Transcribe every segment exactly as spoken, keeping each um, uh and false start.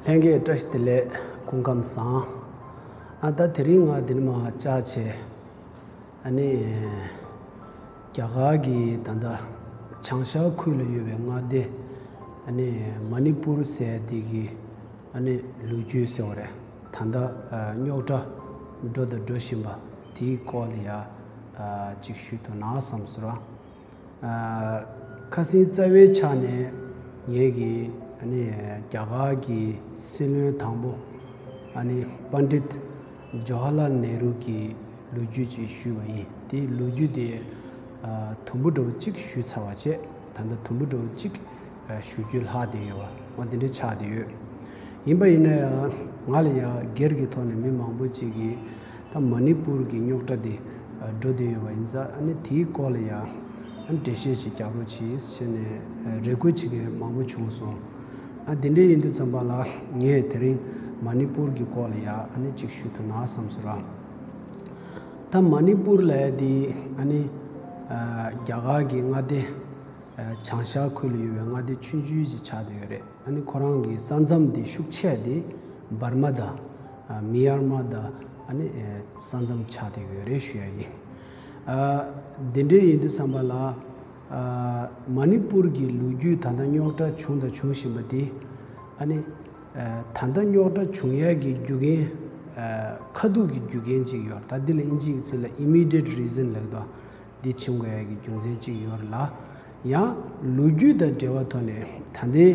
ལྷན་རྒྱས་བཀྲ་ཤིས་བདེ་ལེགས། སྐུ་ཁམས་བཟང་། ཨ་ད་དེ་རིང་ང་འདི་ནས་མར་བཅར་བྱས། ཨ་ནི་རྒྱ་གར་གྱི་ད་ལྟ་བྱང་ཤར་ཁུལ་ལ་ཡོད་པའི་མངའ་སྡེ། ཨ་ནི་མ་ནི་པུར་ཟེར་དེ་གི་ཨ་ནི་ལོ་རྒྱུས་ཟེར་བ་རེད། ད་ལྟ་རྙོག་དྲ་འགྲོ་དང་འགྲོ་བཞིན་པ་དེའི་སྐོར་ལ་ཡ་ཅིག་ཞུ་ཐུབ་ན་བསམ་སོང་ར། ཁ་སང་རྩ་བའི་ཆ་ནས་ངེད་ཀྱི་ཨ་ནི་རྒྱ་གར་གྱི་སྲིད་བློན་དང་པོ་ཨ་ནི་པཎྜི་ཏ་ཇོ་ཧ་ལལ་ནེ་རུ་གི་ལོ་རྒྱུས་ཅིག་ཞུས་པ་ཡིན། དེའི་ལོ་རྒྱུས་དེ་དུམ་བུ་འདྲ་བོ་གཅིག་ཞུས་ཚར་བ་བྱས། ད་ལྟ་དུམ་བུ་འདྲ་བོ་གཅིག་ཞུ་རྒྱུ་ལྷག་བསྡད་ཡོད་པ་འོ་དེ་འདྲ་ཆགས་བསྡད་ཡོད། ཡིན་པ་ཡིན་ན་ཡང་ང་ལ་ཡང་སྒེར་གྱི་ཐོག་ནས་མི་མང་པོ་ཅིག་གིས་ད་མ་ནི་པུར་གྱི་རྙོག་དྲ་དེ་འགྲོ་བསྡད་ཡོད་པ་ཡིན་ཙང་ཨ་ནི་དེའི་སྐོར་ལ་ཡང་འགྲེལ་བཤད་ཅིག་རྒྱག་རོགས་གྱིས་ཟེར་ནས་རེ་སྐུལ་བྱེད་མཁན་མང་པོ་བྱུང་སོང་། ཨ་དེ་འདྲ་ཡིན་དུས་ཙམ་པ་ལ་ངས་དེ་རིང་མ་ནི་པུར་གྱི་སྐོར་ལ་ཡང་ཨ་ནི་ཅིག་ཞུ་ཐུབ་ན་བསམ་སོང་ར། ད་མ་ནི་པུར་ལབ་ཡ་དེ་ཨ་ནི་རྒྱ་གར་གྱི་མངའ་སྡེ་བྱང་ཤར་ཁུལ་ལ་ཡོད་པའི་མངའ་སྡེ་ཆུང་ཆུང་ཞིག་ཆགས་བསྡད་ཡོད་རེད། ཨ་ནི་ཁོ་རང་གི་ས་མཚམས་དེ་ཤུགས་ཆེ་དེ་འབར་མ་དང་མི་ཡར་མ་དང་ཨ་ནི་ས་མཚམས་ཆགས་བསྡད་ཡོད་རེད་ཞུ་ཡ་ཡིན། དེ་འདྲ་ཡིན་དུས་ཙམ་པ་ལ་མ་ནི་པུར་གྱི་ལོ་རྒྱུས་ད་ལྟ་རྙོག་དྲ་བྱུང་དང་འབྱུང་བཞིན་པ་དེ་ཨ་ནི་ད་ལྟ་རྙོག་དྲ་བྱུང་ཡ་གི་རྒྱུ་རྐྱེན་ཁ་ཐུག་གི་རྒྱུ་རྐྱེན་ཅིག་ཡོད། ད་འདི་ལ་དབྱིན་ཇི་ཡི་ཚིག་ལ་immediate reason ལབ་འདུག་འདི་བྱུང་དགོས་ཡ་གི་རྒྱུ་མཚན་གཅིག་ཡོད་རེད་ལ། ཡང་ལོ་རྒྱུས་དང་འབྲེལ་བ་ཐོག་ནས་ད་ལྟའི་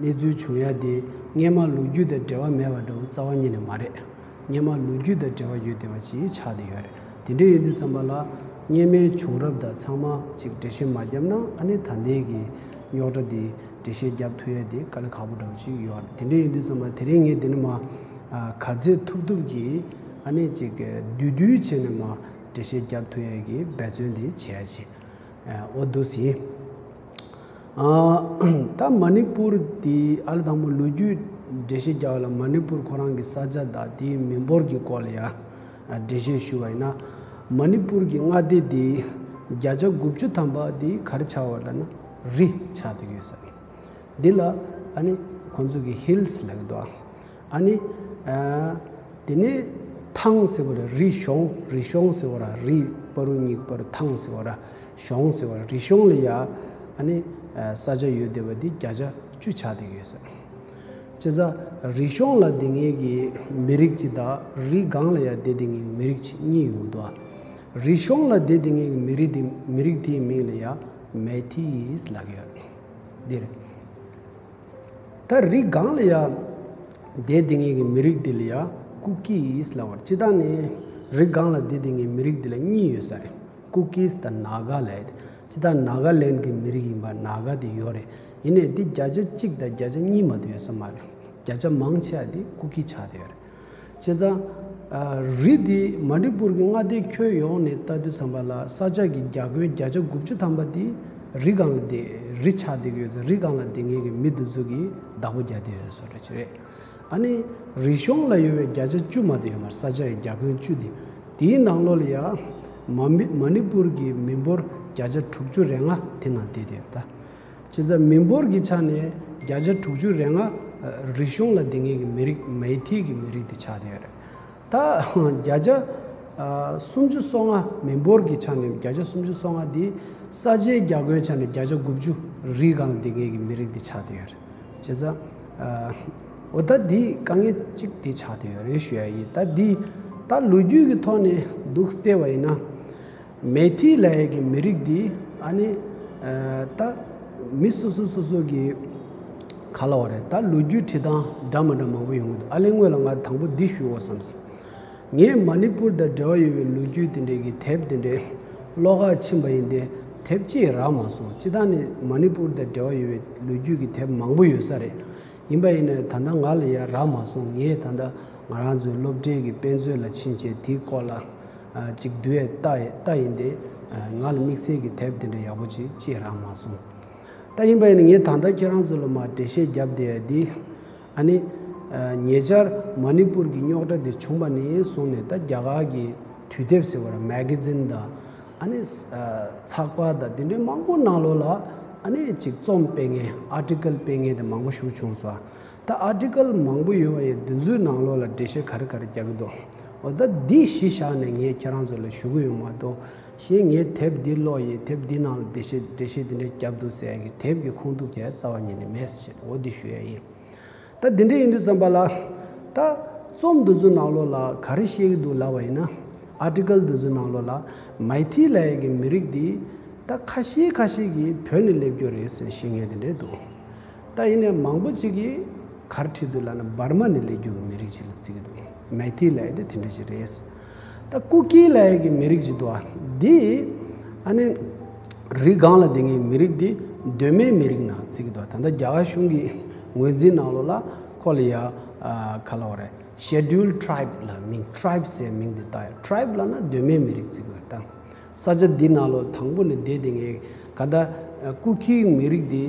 གནས་ཚུལ་བྱུང་ཡ་དེ་སྔས་མ་ལོ་རྒྱུས་དང་འབྲེལ་བ་མེད་པ་འདྲ་བོ་རྩ་བ་ཉིད་ནས་མ་རེད། སྔས་མ་ལོ་རྒྱུས་དང་འབྲེལ་བ་ཡོད་བསྡད་པ་ཞིག་ཆགས་བསྡད་ཡོད་རེད། དེ་འདྲ་ཡིན་དུས་ཙམ་པ་ལ་སྔས་མའི་བྱུང་རབས་དང་ཚང་མ་ཅིག་འགྲེལ་བཤད་མ་བརྒྱབ་ན་ཨ་ནི་ད་ལྟའི་གི་རྙོག་དྲ་དེ་འགྲེལ་བཤད་རྒྱབ་ཐུབ་ཡ་དེ་དཀའ་ལས་ཁག་པོ་འདྲ་བོ་ཅིག་ཡོད་རེད། དེ་འདྲ་ཡིན་དུས་ཙམ་པ་དེ་རིང་ངས་འདི་ནས་མར་ག་ཚོད་ཐུབ་ཐུབ་ཀྱིས་ཨ་ནི་ཅིག་བསྡུས་བསྡུས་བྱས་ནས་མར་འགྲེལ་བཤད་རྒྱབ་ཐུབ་ཡ་གི་འབད་བརྩོན་དེ་བྱེད་ཡ་ཅིག་འོ་འདུག་སེ་ཡིན། ད་མ་ནི་པུར་དེ་ཨ་ལ་དང་པོ་ལོ་རྒྱུས་འགྲེལ་བཤད་རྒྱག་པ་ལ་མ་ནི་པུར་ཁོ་རང་གི་ས་ཆ་དང་དེའི་མི་འབོར་གྱི་སྐོར་ལ་ཡང་འགྲེལ་བཤད་ཞུ་བ་ཡིན་ན། མ་ནི་པུར་གྱི་མངའ་སྡེ་དེ་བརྒྱ་ཆ་དགུ་བཅུ་ཐམ་པ་དེ་ག་རེ་ཆགས་པ་ལབ་ན་རི་ཆགས་བསྡད་ཡོད་ས་རེད། འདི་ལ་ཨ་ནི་ཁོང་ཚོ་གི་ཧིལ་སི་ལབ་ཀྱི་འདུག་ཨ་ནི། དེ་ནས་ཐང་ཟེར་བ་ར་རི་གཤོང་། རི་གཤོང་ཟེར་བ་ར་རི་སྤ་རུ་གཉིས་པར་ཐང་ཟེར་བ་ར་གཤོང་ཟེར་བ་ར་རི་གཤོང་ལ་ཡ་ཨ་ནི་ས་ཆ་ཡོད་བསྡད་པ་འདི་བརྒྱ་ཆ་བཅུ་ཆགས་བསྡད་ཡོད་ཟེར། བྱས་ཙང་རི་གཤོང་ལ་བསྡད་མཁན་གྱི་མི་རིགས་གཅིག་དང་རི་སྒང་ལ་ཡ་བསྡད་བསྡད་མཁན་མི་རིགས་གཅིག་གཉིས་ཡོང་གི་འདུག་རི་གཤོང་ལ་བསྡད་བསྡད་མཁན་གྱི་མི་རིགས་དེ་མི་རིགས་དེའི་མིང་ལ་ཡ་མེ་ཐི་ཡིས་ལབ་ཀྱི་ཡོད་རེད། འདི་རེད། ད་རི་སྒང་ལ་ཡ་བསྡད་བསྡད་མཁན་གྱི་མི་རིགས་འདི་ལ་ཡ་ཀུ་ཀིས་ལབ་པ་རེད། སྤྱིར་བཏང་ནི་རི་སྒང་ལ་བསྡད་བསྡད་མཁན་མི་རིགས་འདི་ལ་གཉིས་ཡོད་ས་རེད། ཀུ་ཀིས་དང་ནཱ་ག་ལབ་ཡ་དེ། སྤྱིར་བཏང་ནཱ་ག་ལེན་གྱི་མི་རིགས་ཡིན་པ་ནཱ་ག་དེ་ཡོད་རེད། ཡིན་ནའི་འདི་བརྒྱ་ཆ་གཅིག་དང་བརྒྱ་ཆ་གཉིས་མ་གཏོགས་ཡོད་ས་མ་རེད། བརྒྱ་ཆ་མང་ཆེ་བ་འདི་ཀུ་ཀི་ཆགས་བསྡད་ཡོད་རེད། བྱས་ཙང་། རི་འདི་མ་ནི་པུར་གྱི་མངའ་སྡེ་ཁྱོན་ཡོངས་ནས་ལྟ་དུས་ཙམ་པ་ལ་ས་ཆ་གི་རྒྱ་ཁྱོན་བརྒྱ་ཆ་དགུ་བཅུ་ཐམ་པ་འདི་རི་སྒང་ལ་བསྡད། རི་ཆགས་བསྡད་ཀྱི་ཡོད་ཙང་རི་སྒང་ལ་བསྡད་མཁན་གྱི་མི་འདི་ཚོ་གིས་བདག་པོ་རྒྱག་བསྡད་ཡོད་བཟོ་འདྲ་ཅིག་རེད། ཨ་ནི་རི་གཤོང་ལ་ཡོད་པའི་བརྒྱ་ཆ་བཅུ་མ་གཏོགས་ཡོད་མ་རེད། ས་ཆ་ཡི་རྒྱ་ཁྱོན་བཅུ་འདི། དེའི་ནང་ལོགས་ལ་ཡ་མ་མི་མ་ནི་པུར་གྱི་མི་འབོར་བརྒྱ་ཆ་དྲུག་ཅུ་རེ་ལྔ་དེ་ནང་བསྡད་བསྡད་ཡོད་ད། བྱས་ཙང་མི་འབོར་གྱི་ཆ་ནས་བརྒྱ་ཆ་དྲུག་ཅུ་རེ་ལྔ་རི་གཤོང་ལ་བསྡད་མཁན་གྱི་མི་རིགས་མེ་ཐི་གི་མི་རིགས་དེ་ཆགས་བསྡད་ཡོད་རེད། ད་བརྒྱ་ཆ་སུམ་ཅུ་སོ་ལྔ་མི་འབོར་གྱི་ཆ་ནས་བརྒྱ་ཆ་སུམ་ཅུ་སོ་ལྔ་དེ་ས་ཆའི་རྒྱ་ཁྱོན་ཆ་ནས་བརྒྱ་ཆ་དགུ་བཅུ་རི་སྒང་ལ་བསྡད་མཁན་གྱི་མི་རིགས་དེ་ཆགས་བསྡད་ཡོད་རེད། བྱས་ཙང་འོ་ད་འདི་དཀའ་ངལ་གཅིག་དེ་ཆགས་བསྡད་ཡོད་རེད་ཞུ་ཡ་ཡིན། ད་འདི་ད་ལོ་རྒྱུས་ཀྱི་ཐོག་ནས་འདུག་བལྟས་པ་ཡིན་ན། མེ་ཐི་ལབ་ཡས་ཀྱི་མི་རིགས་འདི་ཨ་ནི་ད་མི་སོ་སོ་སོ་སོ་གི་ག་ལབ་དགོས་རེད། ད་ལོ་རྒྱུས་འབྲི་སྟངས་འདྲ་མི་འདྲ་མང་པོ་ཡོང་གི་འདུག་ཨ་ལས་སྔོན་ལ་ང་དང་པོ་འདི་ཞུ་དགོས་བསམ་སོང་། ངས་མ་ནི་པུར་དང་འབྲེལ་བ་ཡོད་པའི་ལོ་རྒྱུས་དེ་འདྲའི་གི་དེབ་དེ་འདྲའི་ཀློག་གར་ཕྱིན་པ་ཡིན་ཏེ་དེབ་གཅིག་རག་མ་སོང་། སྤྱིར་བཏང་ནི་མ་ནི་པུར་དང་འབྲེལ་བ་ཡོད་པའི་ལོ་རྒྱུས་ཀྱི་དེབ་མང་པོ་ཡོད་ས་རེད། ཡིན་པ་ཡིན་ནའི་ད་ལྟ་ང་ལ་ཡ་རག་མ་སོང་། ངས་ད་ལྟ་ང་རང་ཚོའི་སློབ་གྲྭའི་གི་དཔེ་མཛོད་ལ་ཕྱིན་བྱས་དེའི་སྐོར་ལ་ཅིག་བསྡུས་ཡས་ལྟ་ཡས་ལྟ་ཡིན་ཏེ་ང་ལ་དམིགས་བསལ་གྱི་དེབ་དེ་འདྲ་ཡག་པོ་ཅིག་ཅིག་རག་མ་སོང་། ད་ཡིན་པ་ཡིན་ནའི་ངས་ད་ལྟ་ཁྱེད་རང་ཚོ་ལ་མར་འགྲེལ་བཤད་བརྒྱབ་བསྡད་ཡས་འདི་ཨ་ནི་ཉེ་ཆར་མ་ནི་པུར་གྱི་རྙོག་དྲ་དེ་བྱུང་བ་ནས་བཟུང་ནས་ད་རྒྱ་གར་གྱི་དུས་དེབ་ཟེར་བ་ར་མེ་ག་ཛིན་དང་། ཨ་ནི་ཚགས་པར་དང་དེ་འདྲའི་མང་པོ་ནང་ལོགས་ལ་ ཨ་ནི་ཅིག་རྩོམ་སྤེལ་མཁན། ཨར་ཊི་ཀལ་སྤེལ་མཁན་དེ་མང་པོ་ཞིག་བྱུང་སོང་། ད་ཨར་ཊི་ཀལ་མང་པོ་ཡོད་པ་ཡིན་དུས་འདི་ཚོའི་ནང་ལོགས་ལ་འགྲེལ་བཤད་ག་རེ་ག་རེ་རྒྱག་གི་འདུག་འོ་ད་འདི་གཞི་བཞག་ནས་ངས་ཁྱེད་རང་ཚོ་ལ་ཞུ་གི་ཡོད་མ་གཏོགས། གཞན་ངས་དེབ་འདི་ཀློག་ཡིན། དེབ་འདི་ནང་ལ་འགྲེལ་བཤད་འགྲེལ་བཤད་འདི་འདྲ་བརྒྱབ་འདུག་ཟེར་ཡ་གི་དེབ་ཀྱི་ཁུངས་ཐུབ་དེ་རྩ་བ་ཉིད་ནས་མེད་ཟེར། འོ་འདི་ཞུ་ཡ་ཡིན། ད་འདི་འདྲ་ཡིན་དུས་ཙམ་པ་ལ། ད་རྩོམ་འདི་ཚོ་ནང་ལོགས་ལ་ག་རེ་བཤད་ཀྱི་འདུག་ལབ་པ་ཡིན་ན། ཨར་ཊི་ཀལ་འདི་ཚོ་ནང་ལོགས་ལ་མའི་ཐི་ལབ་ཡ་གི་མི་རིགས་འདི་ད་ཁ་ཤས་ཁ་ཤས་ཀྱིས་བོད་ནས་སླེབས་རྒྱུ་རེད་ཟེར་བཤད་མཁན་དེ་འདྲས་འདུག་ད་ཡིན་ནའི་མང་པོ་ཅིག་གིས་ག་རེ་བྲིས་འདུག་ལབ་ན། འབར་མ་ནས་སླེབས་རྒྱུ་གི་མི་རིགས་ཅིག་ལ་བརྩི་གི་འདུག་མའི་ཐི་ལབ་ཡ་དེ་དེ་འདྲ་ཅིག་རེད། ད་ཀུ་ཀི་ལབ་ཡ་གི་མི་རིགས་ཅིག་འདུག་ཨ། འདི་ཨ་ནི་རི་སྒང་ལ་བསྡད་མཁན་མི་རིགས་འདི་གདོད་མའི་མི་རིགས་ནང་བརྩི་གི་འདུག་ད་ལྟ་རྒྱ་གར་གཞུང་གི་ངོས་འཛིན་ནང་ལོགས་ལ་ཁོ་ལ་ཡ། ཨ། ག་ལབ་དགོས་རེད། Scheduled Tribe ལབ་མིང་། ཊ་རའིབ་ཟེར་མིང་འདི་བཏགས་ཡོད། ཊ་རའིབ་ལབ་ན་གདོད་མའི་མི་རིགས་བརྩི་གི་ཡོད་ད། ས་ཆ་འདི་ནང་ལོགས་དང་པོ་ནས་བསྡད་བསྡད་མཁན་ག་ད། ཨ། ཀུ་ཀིའི་མི་རིགས་འདི་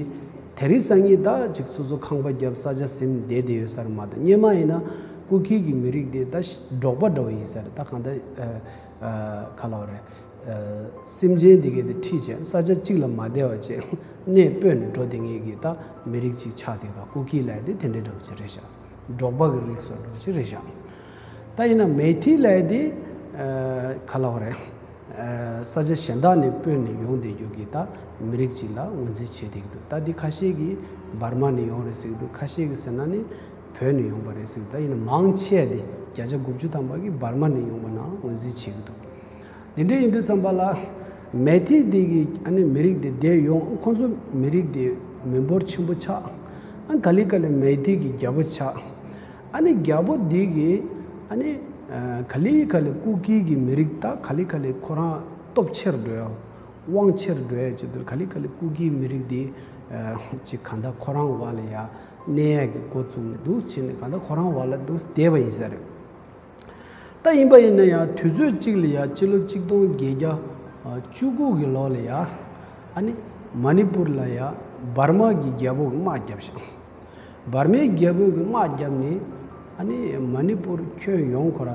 དེ་རིང་སང་ཉིན་ད་ཅིག་སོ་སོ་ཁང་པ་བརྒྱབ། ས་ཆ་ཟིན། བསྡད་བསྡད་ཡོད་ས་རེད་མ་གཏོགས། སྔོན་མ་ཡིན་ན་ཀུ་ཀི་གི་མི་རིགས་འདི་ད་འབྲོག་པ་འདྲ་བོ་ཡིན་ས་རེད། ད་གང་ལྟར། ཨ། ཨ། ག་ལབ་དགོས་རེད། ཨ། སེམས་ཅན་འདི་གའི་དེ་ཁྲིད་བྱས་ས་ཆ་གཅིག་ལ་མ་བསྡད་པ་བྱས་གནས་སྤོས་ནས་འགྲོ་བསྡད་མཁན་གྱི་ད་མི་རིགས་ཅིག་ཆགས་བསྡད་ཡོད་ད། ཀུ་ཀི་ལབ་ཡ་དེ་དེ་འདྲའི་འདྲ་བོ་ཅིག་རེད་ཤག་འབྲོག་པ་གི་རིགས་སུ་འགྲོ་ཅིག་རེད་ཤག་ད་ཡིན་ན་མའི་ཐི་ལབ་ཡ་དེ། ཨ། ག་ལབ་དགོས་རེད། ཨ། ས་ཆ་གཞན་དག་ནས་སྤོས་ནས་ཡོང་བསྡད་རྒྱུ་གི་ད་མི་རིགས་ཅིག་ལ་ངོས་འཛིན་བྱེད་བསྡད་ཀྱི་འདུག་ད་འདི་ཁ་ཤས་ཀྱིས་འབར་མ་ནས་ཡོང་རེད་ཟེར་གྱི་འདུག་ཁ་ཤས་ཀྱིས་ཟེར་ན་ནི་བོད་ནས་ཡོང་པ་རེད་ཟེར་གྱི་འདུག་ད་ཡིན་ན་མང་ཆེ་བ་དེ་བརྒྱ་ཆ་དགུ་བཅུ་ཐམ་པ་གིས་འབར་མ་ནས་ཡོང་པ་ནང་ངོས་འཛིན་བྱེད་ཀྱི་འདུག་དེ་འདྲ་ཡིན་དུས་ཙམ་པ་ལ། མའི་ཐི་འདི་གི་ཨ་ནི་མི་རིགས་འདི་འདིར་ཡོང་། ཁོང་ཚོ་མི་རིགས་འདི་མི་འབོར་ཆེན་པོ་ཆགས། ཨ། ག་ལེ་ག་ལེ་མའི་ཐི་གི་རྒྱལ་པོ་ཆགས། ཨ་ནི་རྒྱལ་པོ་འདི་གིས་ཨ་ནི། ཨ། ག་ལེ་ག་ལེ་ཀུ་ཀི་གི་མི་རིགས་ད་ག་ལེ་ག་ལེ་ཁོ་རང་སྟོབས་ཆེར་འགྲོ་ཡ། དབང་ཆེར་འགྲོ་ཡ་ཆེད་དུ་ག་ལེ་ག་ལེ་ཀུ་ཀིའི་མི་རིགས་འདི། ཨ། ཅིག་གང་ལྟར་ཁོ་རང་འོག་ལ་ཡ་གནས་ཡ་གི་འགོ་བཙུགས་ནས་འདུག་བྱས་ནས་གང་ལྟར་ཁོ་རང་འོག་ལ་འདུག་བསྡད་པ་ཡིན་ས་རེད། ད་ཡིན་པ་ཡིན་ན་ཡང་དུས་ཚོད་གཅིག་ལ་ཡ་སྤྱི་ལོ་གཅིག་སྟོང་བརྒྱད་བརྒྱ་བཅུ་དགུ་གི་ལོ་ལ་ཡ། ཨ་ནི་མ་ནི་པུར་ལ་ཡ་འབར་མ་གི་རྒྱལ་པོ་གིས་དམག་བརྒྱབ་ཤག་འབར་མའི་རྒྱལ་པོ་གིས་དམག་བརྒྱབ་ནས་ཨ་ནི་མ་ནི་པུར་ཁྱོན་ཡོངས་ཁོ་ར་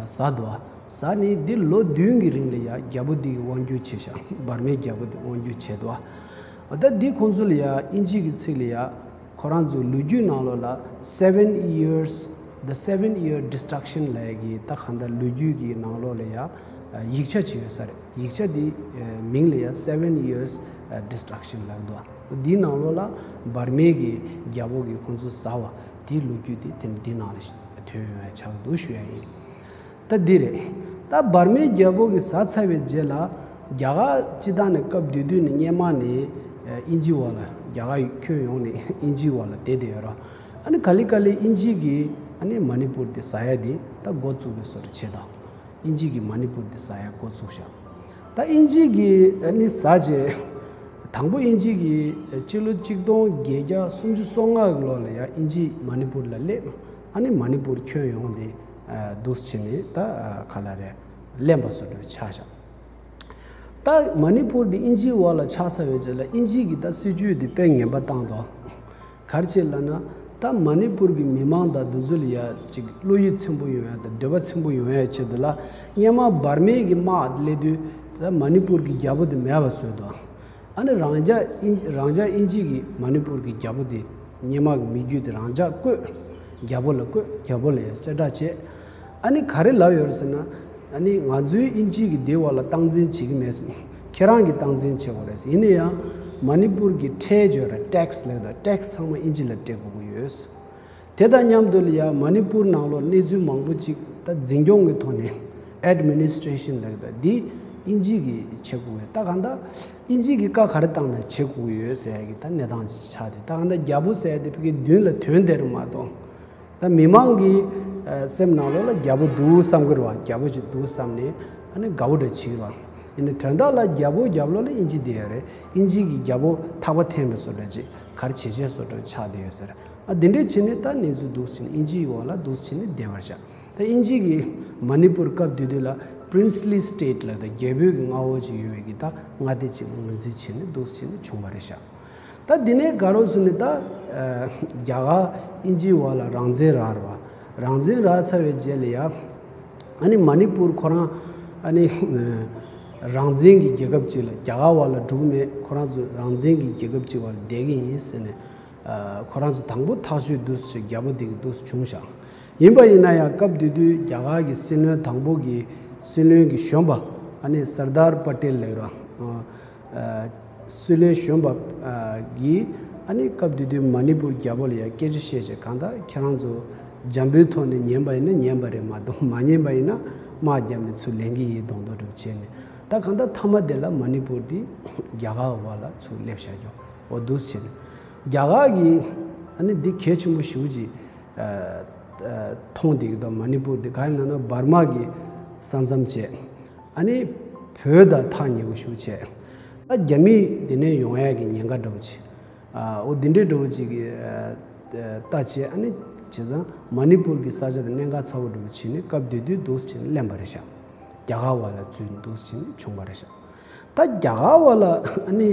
ཟ་འདུག་ཟ་ནས་འདི་ལོ་བདུན་གྱི་རིང་ལ་ཡ་རྒྱལ་པོ་འདི་གིས་དབང་སྒྱུར་བྱས་ཤག་འབར་མའི་རྒྱལ་པོ་འདི་དབང་སྒྱུར་བྱས་འདུག་ད་འདི་ཁོང་ཚོ་ལ་ཡ་དབྱིན་ཇི་གི་ཚིག་ལ་ཡ། ཁོ་རང་ཚོའི་ལོ་རྒྱུས་ནང་ལོགས་ལ་Seven Years, The Seven Year Destruction ལབ་ཡ་གི་ད་གང་ལྟར་ལོ་རྒྱུས་ཀྱི་ནང་ལོགས་ལ་ཡ་ཡིག་ཆ་ཅིག་ཡོད་ས་རེད། ཡིག་ཆ་འདི་མིང་ལ་ཡ་Seven Years Destruction ལབ་འདུག་འདིའི་ནང་ལོགས་ལ་འབར་མའི་གི་རྒྱལ་པོ་གིས་ཁོང་ཚོ་ཟ་བ་དེའི་ལོ་རྒྱུས་དེ་དེ་འདི་ནང་ལ་ཐོན་ཡོང་ཡ་ཆགས་འདུག་ཞུ་ཡ་ཡིན། ད་འདི་རེད། ད་འབར་མའི་རྒྱལ་པོ་གིས་ཟ་ཚར་བའི་རྗེས་ལ། རྒྱ་གར་སྤྱི་བཏང་ནས་སྐབས་དེ་དུས་ནས་སྔོན་མ་ནས་དབྱིན་ཇིའི་འོག་ལ། རྒྱ་གར་ཁྱོན་ཡོངས་ནས་དབྱིན་ཇིའི་འོག་ལ་བསྡད་བསྡད་ཡོད་རེད། ཨ་ནི་ག་ལེ་ག་ལེ་དབྱིན་ཇི་གིས་ཨ་ནི་མ་ནི་པུར་དེ་ཟ་ཡ་དེ་ད་འགོ་བཙུགས་པའི་བཟོ་འདྲ་བྱས་དང་། དབྱིན་ཇི་གིས་མ་ནི་པུར་དེ་ཟ་ཡ་འགོ་བཙུགས་ཤག་ད་དབྱིན་ཇི་གིས་ཨ་ནི་ཟ་བྱས། དང་པོ་དབྱིན་ཇི་གིས་སྤྱི་ལོ་གཅིག་སྟོང་བརྒྱད་བརྒྱ་སུམ་ཅུ་སོ་ལྔ་གི་ལོ་ལ་ཡ་དབྱིན་ཇི་མ་ནི་པུར་ལ་སླེབས། ཨ་ནི་མ་ནི་པུར་ཁྱོན་ཡོངས་དེ་འདུག་སེ་བྱས་ནས་ད་ག་ལབ་རེད། ལེན་པ་བཟོ་འདྲ་ཆགས་ཤག་ད་མ་ནི་པུར་དེ་དབྱིན་ཇིའི་འོག་ལ་ཆགས་ཚར་བའི་རྗེས་ལ་དབྱིན་ཇི་གིས་ད་སྲིད་ཇུས་དེ་དཔེ་ངན་པ་བཏང་འདུག་ག་རེ་བྱས་ལབ་ན། ད་མ་ནི་པུར་གྱི་མི་མང་དང་དེ་ཚོ་ལ་ཡ་ཅིག་བློ་ཡིད་ཚིམ་པོ་ཡོང་ཡ་དང་འདོད་པ་ཚིམ་པོ་ཡོང་ཡ་ཆེད་དུ་ལ། སྔོན་མ་འབར་མའི་གི་དམག་སླེབས་དུས་ད་མ་ནི་པུར་གྱི་རྒྱལ་པོ་དེ་མེད་པ་བཟོས་འདུག་ཨ་ནི་རང་ཅག་དབྱིན་རང་ཅག་དབྱིན་ཇི་གིས་མ་ནི་པུར་གྱི་རྒྱལ་པོ་དེ། སྔོན་མ་གི་མི་རྒྱུད་དེ་རང་ཅག་བསྐོས། རྒྱལ་པོ་ལ་བསྐོས། རྒྱལ་པོ་ལ་ཡ་གསལ་བསྒྲགས་བྱས། ཨ་ནི་ག་རེ་ལབ་ཡོད་རེད་ཟེར་ན། ཨ་ནི་ང་ཚོའི་དབྱིན་ཇི་གིས་འདིའི་འོག་ལ་སྟངས་འཛིན་བྱེད་ཀྱི་མེད་ཟེར། ཁྱེད་རང་གིས་སྟངས་འཛིན་བྱེད་དགོས་རེད་ཟེར། ཡིན་ན་ཡང་མ་ནི་པུར་གྱི་ཁྲལ་ཡོད་རེད། ཊེག་སི་ལབ་དང་། ཊེག་སི་ཚང་མ་དབྱིན་ཇི་ལ་སྤྲད་དགོས་ཀྱི་ཡོད་ཟེར། དེ་དང་མཉམ་དུ་ལ་ཡ་མ་ནི་པུར་ནང་ལོགས་གནས་ཚུལ་མང་པོ་ཅིག་ད་འཛིན་སྐྱོང་གི་ཐོག་ནས། ཨེཌ་མི་ནི་སི་ཊྲེ་ཤན་ལབ་ཀྱི་འདུག་འདི་དབྱིན་ཇི་གིས་བྱེད་དགོས་ཀྱི་ཡོད། ད་གང་ལྟར་དབྱིན་ཇི་གིས་བཀའ་ག་རེ་བཏང་ན་བྱེད་དགོས་ཀྱི་ཡོད་ཟེར་ཡ་གི་ད་གནས་སྟངས་ཅིག་ཆགས་ཏེ། ད་གང་ལྟར་རྒྱལ་པོ་ཟེར་ཡ་དེ་ཕ་གིའི་མདུན་ལ་ཐོན་བསྡད་རེད་མ་གཏོགས། ད་མི་མང་གི་ཨ་སེམས་ནང་ལོགས་ལ་རྒྱལ་པོ་འདུག་བསམ་གྱི་རེད་བ། རྒྱལ་པོ་ཅིག་འདུག་བསམ་ནས་ཨ་ནི་དགའ་པོ་འདྲ་བྱེད་ཀྱི་རེད་བ། ཡིན་ནའི་དོན་དག་ལ་རྒྱལ་པོ་རྒྱབ་ལོགས་ལ་དབྱིན་ཇི་བསྡད་ཡོད་རེད། དབྱིན་ཇི་གིས་རྒྱལ་པོ་ཐག་པ་འཐེན་པའི་བཟོ་འདྲ་ཅིག་ག་རེ་བྱེད་བྱེད་བཟོ་འདྲ་ཆགས་བསྡད་ཡོད་ཟེར། ཨ་འདི་འདྲས་བྱས་ནས་ད་གནས་ཚུལ་འདུག་བྱས་ནས་དབྱིན་ཇིའི་འོག་ལ་འདུག་བྱས་ནས་བསྡད་པར་བཞག་ད་དབྱིན་ཇི་གིས་མ་ནི་པུར་སྐབས་དེ་དུས་ལ་པི་རིན་སི་ལི་སི་ཊེཊ་ལབ་ད་རྒྱལ་པོའི་གི་མངའ་འོག་ཅིག་ཡོད་པའི་གི་ད་མངའ་སྡེ་ཅིག་ངོས་འཛིན་བྱས་ནས་འདུག་བྱས་ནས་བྱུང་བ་རེད་ཤག་ད་འདི་ནས་དགའ་རོགས་སུ་ནི་ད་ཨ་རྒྱ་གར་དབྱིན་ཇིའི་འོག་ལ་རང་བཙན་རག་རེད་བ། རང་བཙན་རག་ཚར་བའི་རྗེས་ལ་ཡ་ཨ་ནི་མ་ནི་པུར་ཁོ་རང་ཨ་ནི་ རང་བཙན་གྱི་རྒྱལ་ཁབ་ཅིག་ལ་རྒྱ་གར་བ་ལ་འགྲོ་གི་མེད། ཁོ་རང་ཚོ་རང་བཙན་གྱི་རྒྱལ་ཁབ་ཅིག་བ་ལ་བསྡད་ཀྱི་ཡིན་ཟེར་ནས། ཨ། ཁོ་རང་ཚོ་དང་པོ་ཐག་གཅོད་འདུག་ཟེར། རྒྱ་པོ་འདི་གི་འདུག་བྱུང་ཤག་ཡིན་པ་ཡིན་ན་ཡང་སྐབས་དེ་དུས་རྒྱ་གར་གྱི་སྲིད་བློན་དང་པོ་གི་སྲིད་བློན་གྱི་གཞོན་པ། ཨ་ནི་སར་དར་པ་ཏེལ་ལབ་ར། ཨ། སྲིད་བློན་གཞོན་པ། ཨ། གིས་ཨ་ནི་སྐབས་དེ་དུས་མ་ནི་པུར་རྒྱལ་པོ་ལ་ཡང་སྐད་ཆ་བཤད་བྱས། གང་ལྟར་ཁྱེད་རང་ཚོ་འཇམ་པོའི་ཐོག་ནས་ཉན་པ་ཡིན་ན་ཉན་པ་རེད་མ་གཏོགས། མ་ཉན་པ་ཡིན་ན་དམག་བརྒྱབ་ནས་ཚུར་ལེན་གྱི་ཡིན་མདོག་མདོག་འདྲ་བྱས་ནས། ད་གང་ལྟར་མཐའ་མ་དེ་ལ་མ་ནི་པུར་འདི་རྒྱ་གར་བ་ལ་ཚུར་སླེབས་བཞག་རྒྱུ་འོ་འདུག་བྱས་ནས། རྒྱ་གར་གྱིས་ཨ་ནི་འདི་གལ་ཆེན་པོ་ཞེ་པོ་ཅིག་ཨ། ཨ། མཐོང་བསྡད་ཀྱི་འདུག་མ་ནི་པུར་འདི་གང་ཡིན་ལབ་ན་འབར་མ་གི་ས་མཚམས་བྱས། ཨ་ནི་བོད་དང་ཐག་ཉེ་པོ་ཞེ་པོ་བྱས། ད་རྒྱ་མི་འདི་ནས་ཡོང་ཡག་གི་ཉེན་ཁ་འདྲ་པོ་ཅིག་ཨ། འོ་འདི་འདྲའི་འདྲ་པོ་ཅིག་གི་ཨ། ལྟ་བྱས། ཨ་ནི་བྱས་ཙང་མ་ནི་པུར་གྱི་ས་ཆ་དེ་གནད་འགག་ཚ་པོ་འདྲ་པོ་བྱས་ནས་སྐབས་དེ་དུས་འདུག་བྱས་ནས་ལེན་པ་རེད་ཤག་རྒྱ་གར་བ་ལ་ཚུར་འདུག་བྱས་ནས་བྱུང་བ་རེད་ཤག་ད་རྒྱ་གར་བ་ལ་ཨ་ནི་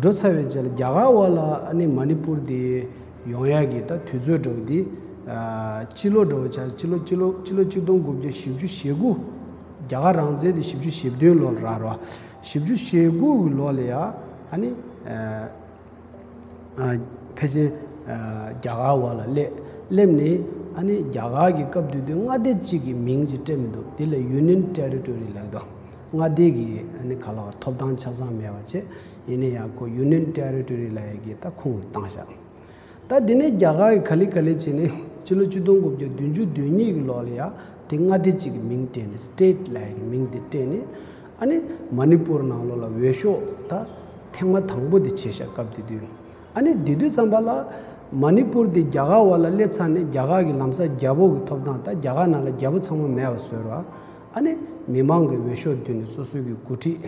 འགྲོ་ཚར་བའི་རྗེས་ལ། རྒྱ་གར་བ་ལ་ཨ་ནི་མ་ནི་པུར་དེ་ཡོང་ཡག་གི་ད་དུས་ཚོད་འདྲ་པོ་དེ། ཨ། སྤྱི་ལོ་འདྲ་པོ་ཆགས། སྤྱི་ལོ་སྤྱི་ལོ་སྤྱི་ལོ་གཅིག་སྟོང་དགུ་བརྒྱ་བཞི་བཅུ་ཞེ་དགུ། རྒྱ་གར་རང་བཙན་དེ་བཞི་བཅུ་ཞེ་བདུན་ལོ་ལ་རག་རོ། བཞི་བཅུ་ཞེ་དགུ་གི་ལོ་ལ་ཡ་ཨ་ནི། ཨ། ཨ། ཕལ་ཆེར། ཨ། རྒྱ་གར་བ་ལ་སླེབས། སླེབས་ནས་ཨ་ནི་རྒྱ་གར་གྱི་སྐབས་དེ་དུས་མངའ་སྡེ་གཅིག་གི་མིང་ཅིག་སྤྲད་མི་འདུག་དེ་ལ་Union Territory ལབ་འདུག་མངའ་སྡེ་གི་ཨ་ནི་ག་ལ་བ་ཐོབ་ཐང་ཆ་ཚང་མེད་པ་བྱས། ཡིན་ན་ཡང་ཁོ་Union Territory ལབ་ཡ་གི་ད་ཁུངས་ལ་བཏང་ཤག་ད་དེ་ནས་རྒྱ་གར་གྱིས་ག་ལེ་ག་ལེ་བྱས་ནས་སྤྱི་ལོ་ཆིག་སྟོང་དགུ་བརྒྱ་བདུན་ཅུ་དོན་གཉིས་ཀྱི་ལོ་ལ་ཡ་དེ་མངའ་སྡེ་གཅིག་གི་མིང་སྤྲད་ནས། State ལབ་ཡ་གི་མིང་དེ་སྤྲད་ནས། ཨ་ནི་མ་ནི་པུར་ནང་ལོགས་ལ་འོས་ཤོག་ད་ཐེངས་མ་དང་པོ་དེ་བྱས་ཤག་སྐབས་དེ་དུས། ཨ་ནི་དེ་དུས་ཙམ་པ་ལ་མ་ནི་པུར་དེ་རྒྱ་གར་བ་ལ་སླེབས་ཚར་ནས། རྒྱ་གར་གྱི་ལམ་སང་རྒྱལ་པོ་གི་ཐོབ་ཐང་། ད་རྒྱ་གར་ནང་ལ་རྒྱལ་པོ་ཚང་མ་མེད་པ་བཟོས་ར། ཨ་ནི་མི་མང་གི་འོས་ཤོག་བསྡུས་ནས་སོ་སོ་གི་འགོ་ཁྲིད་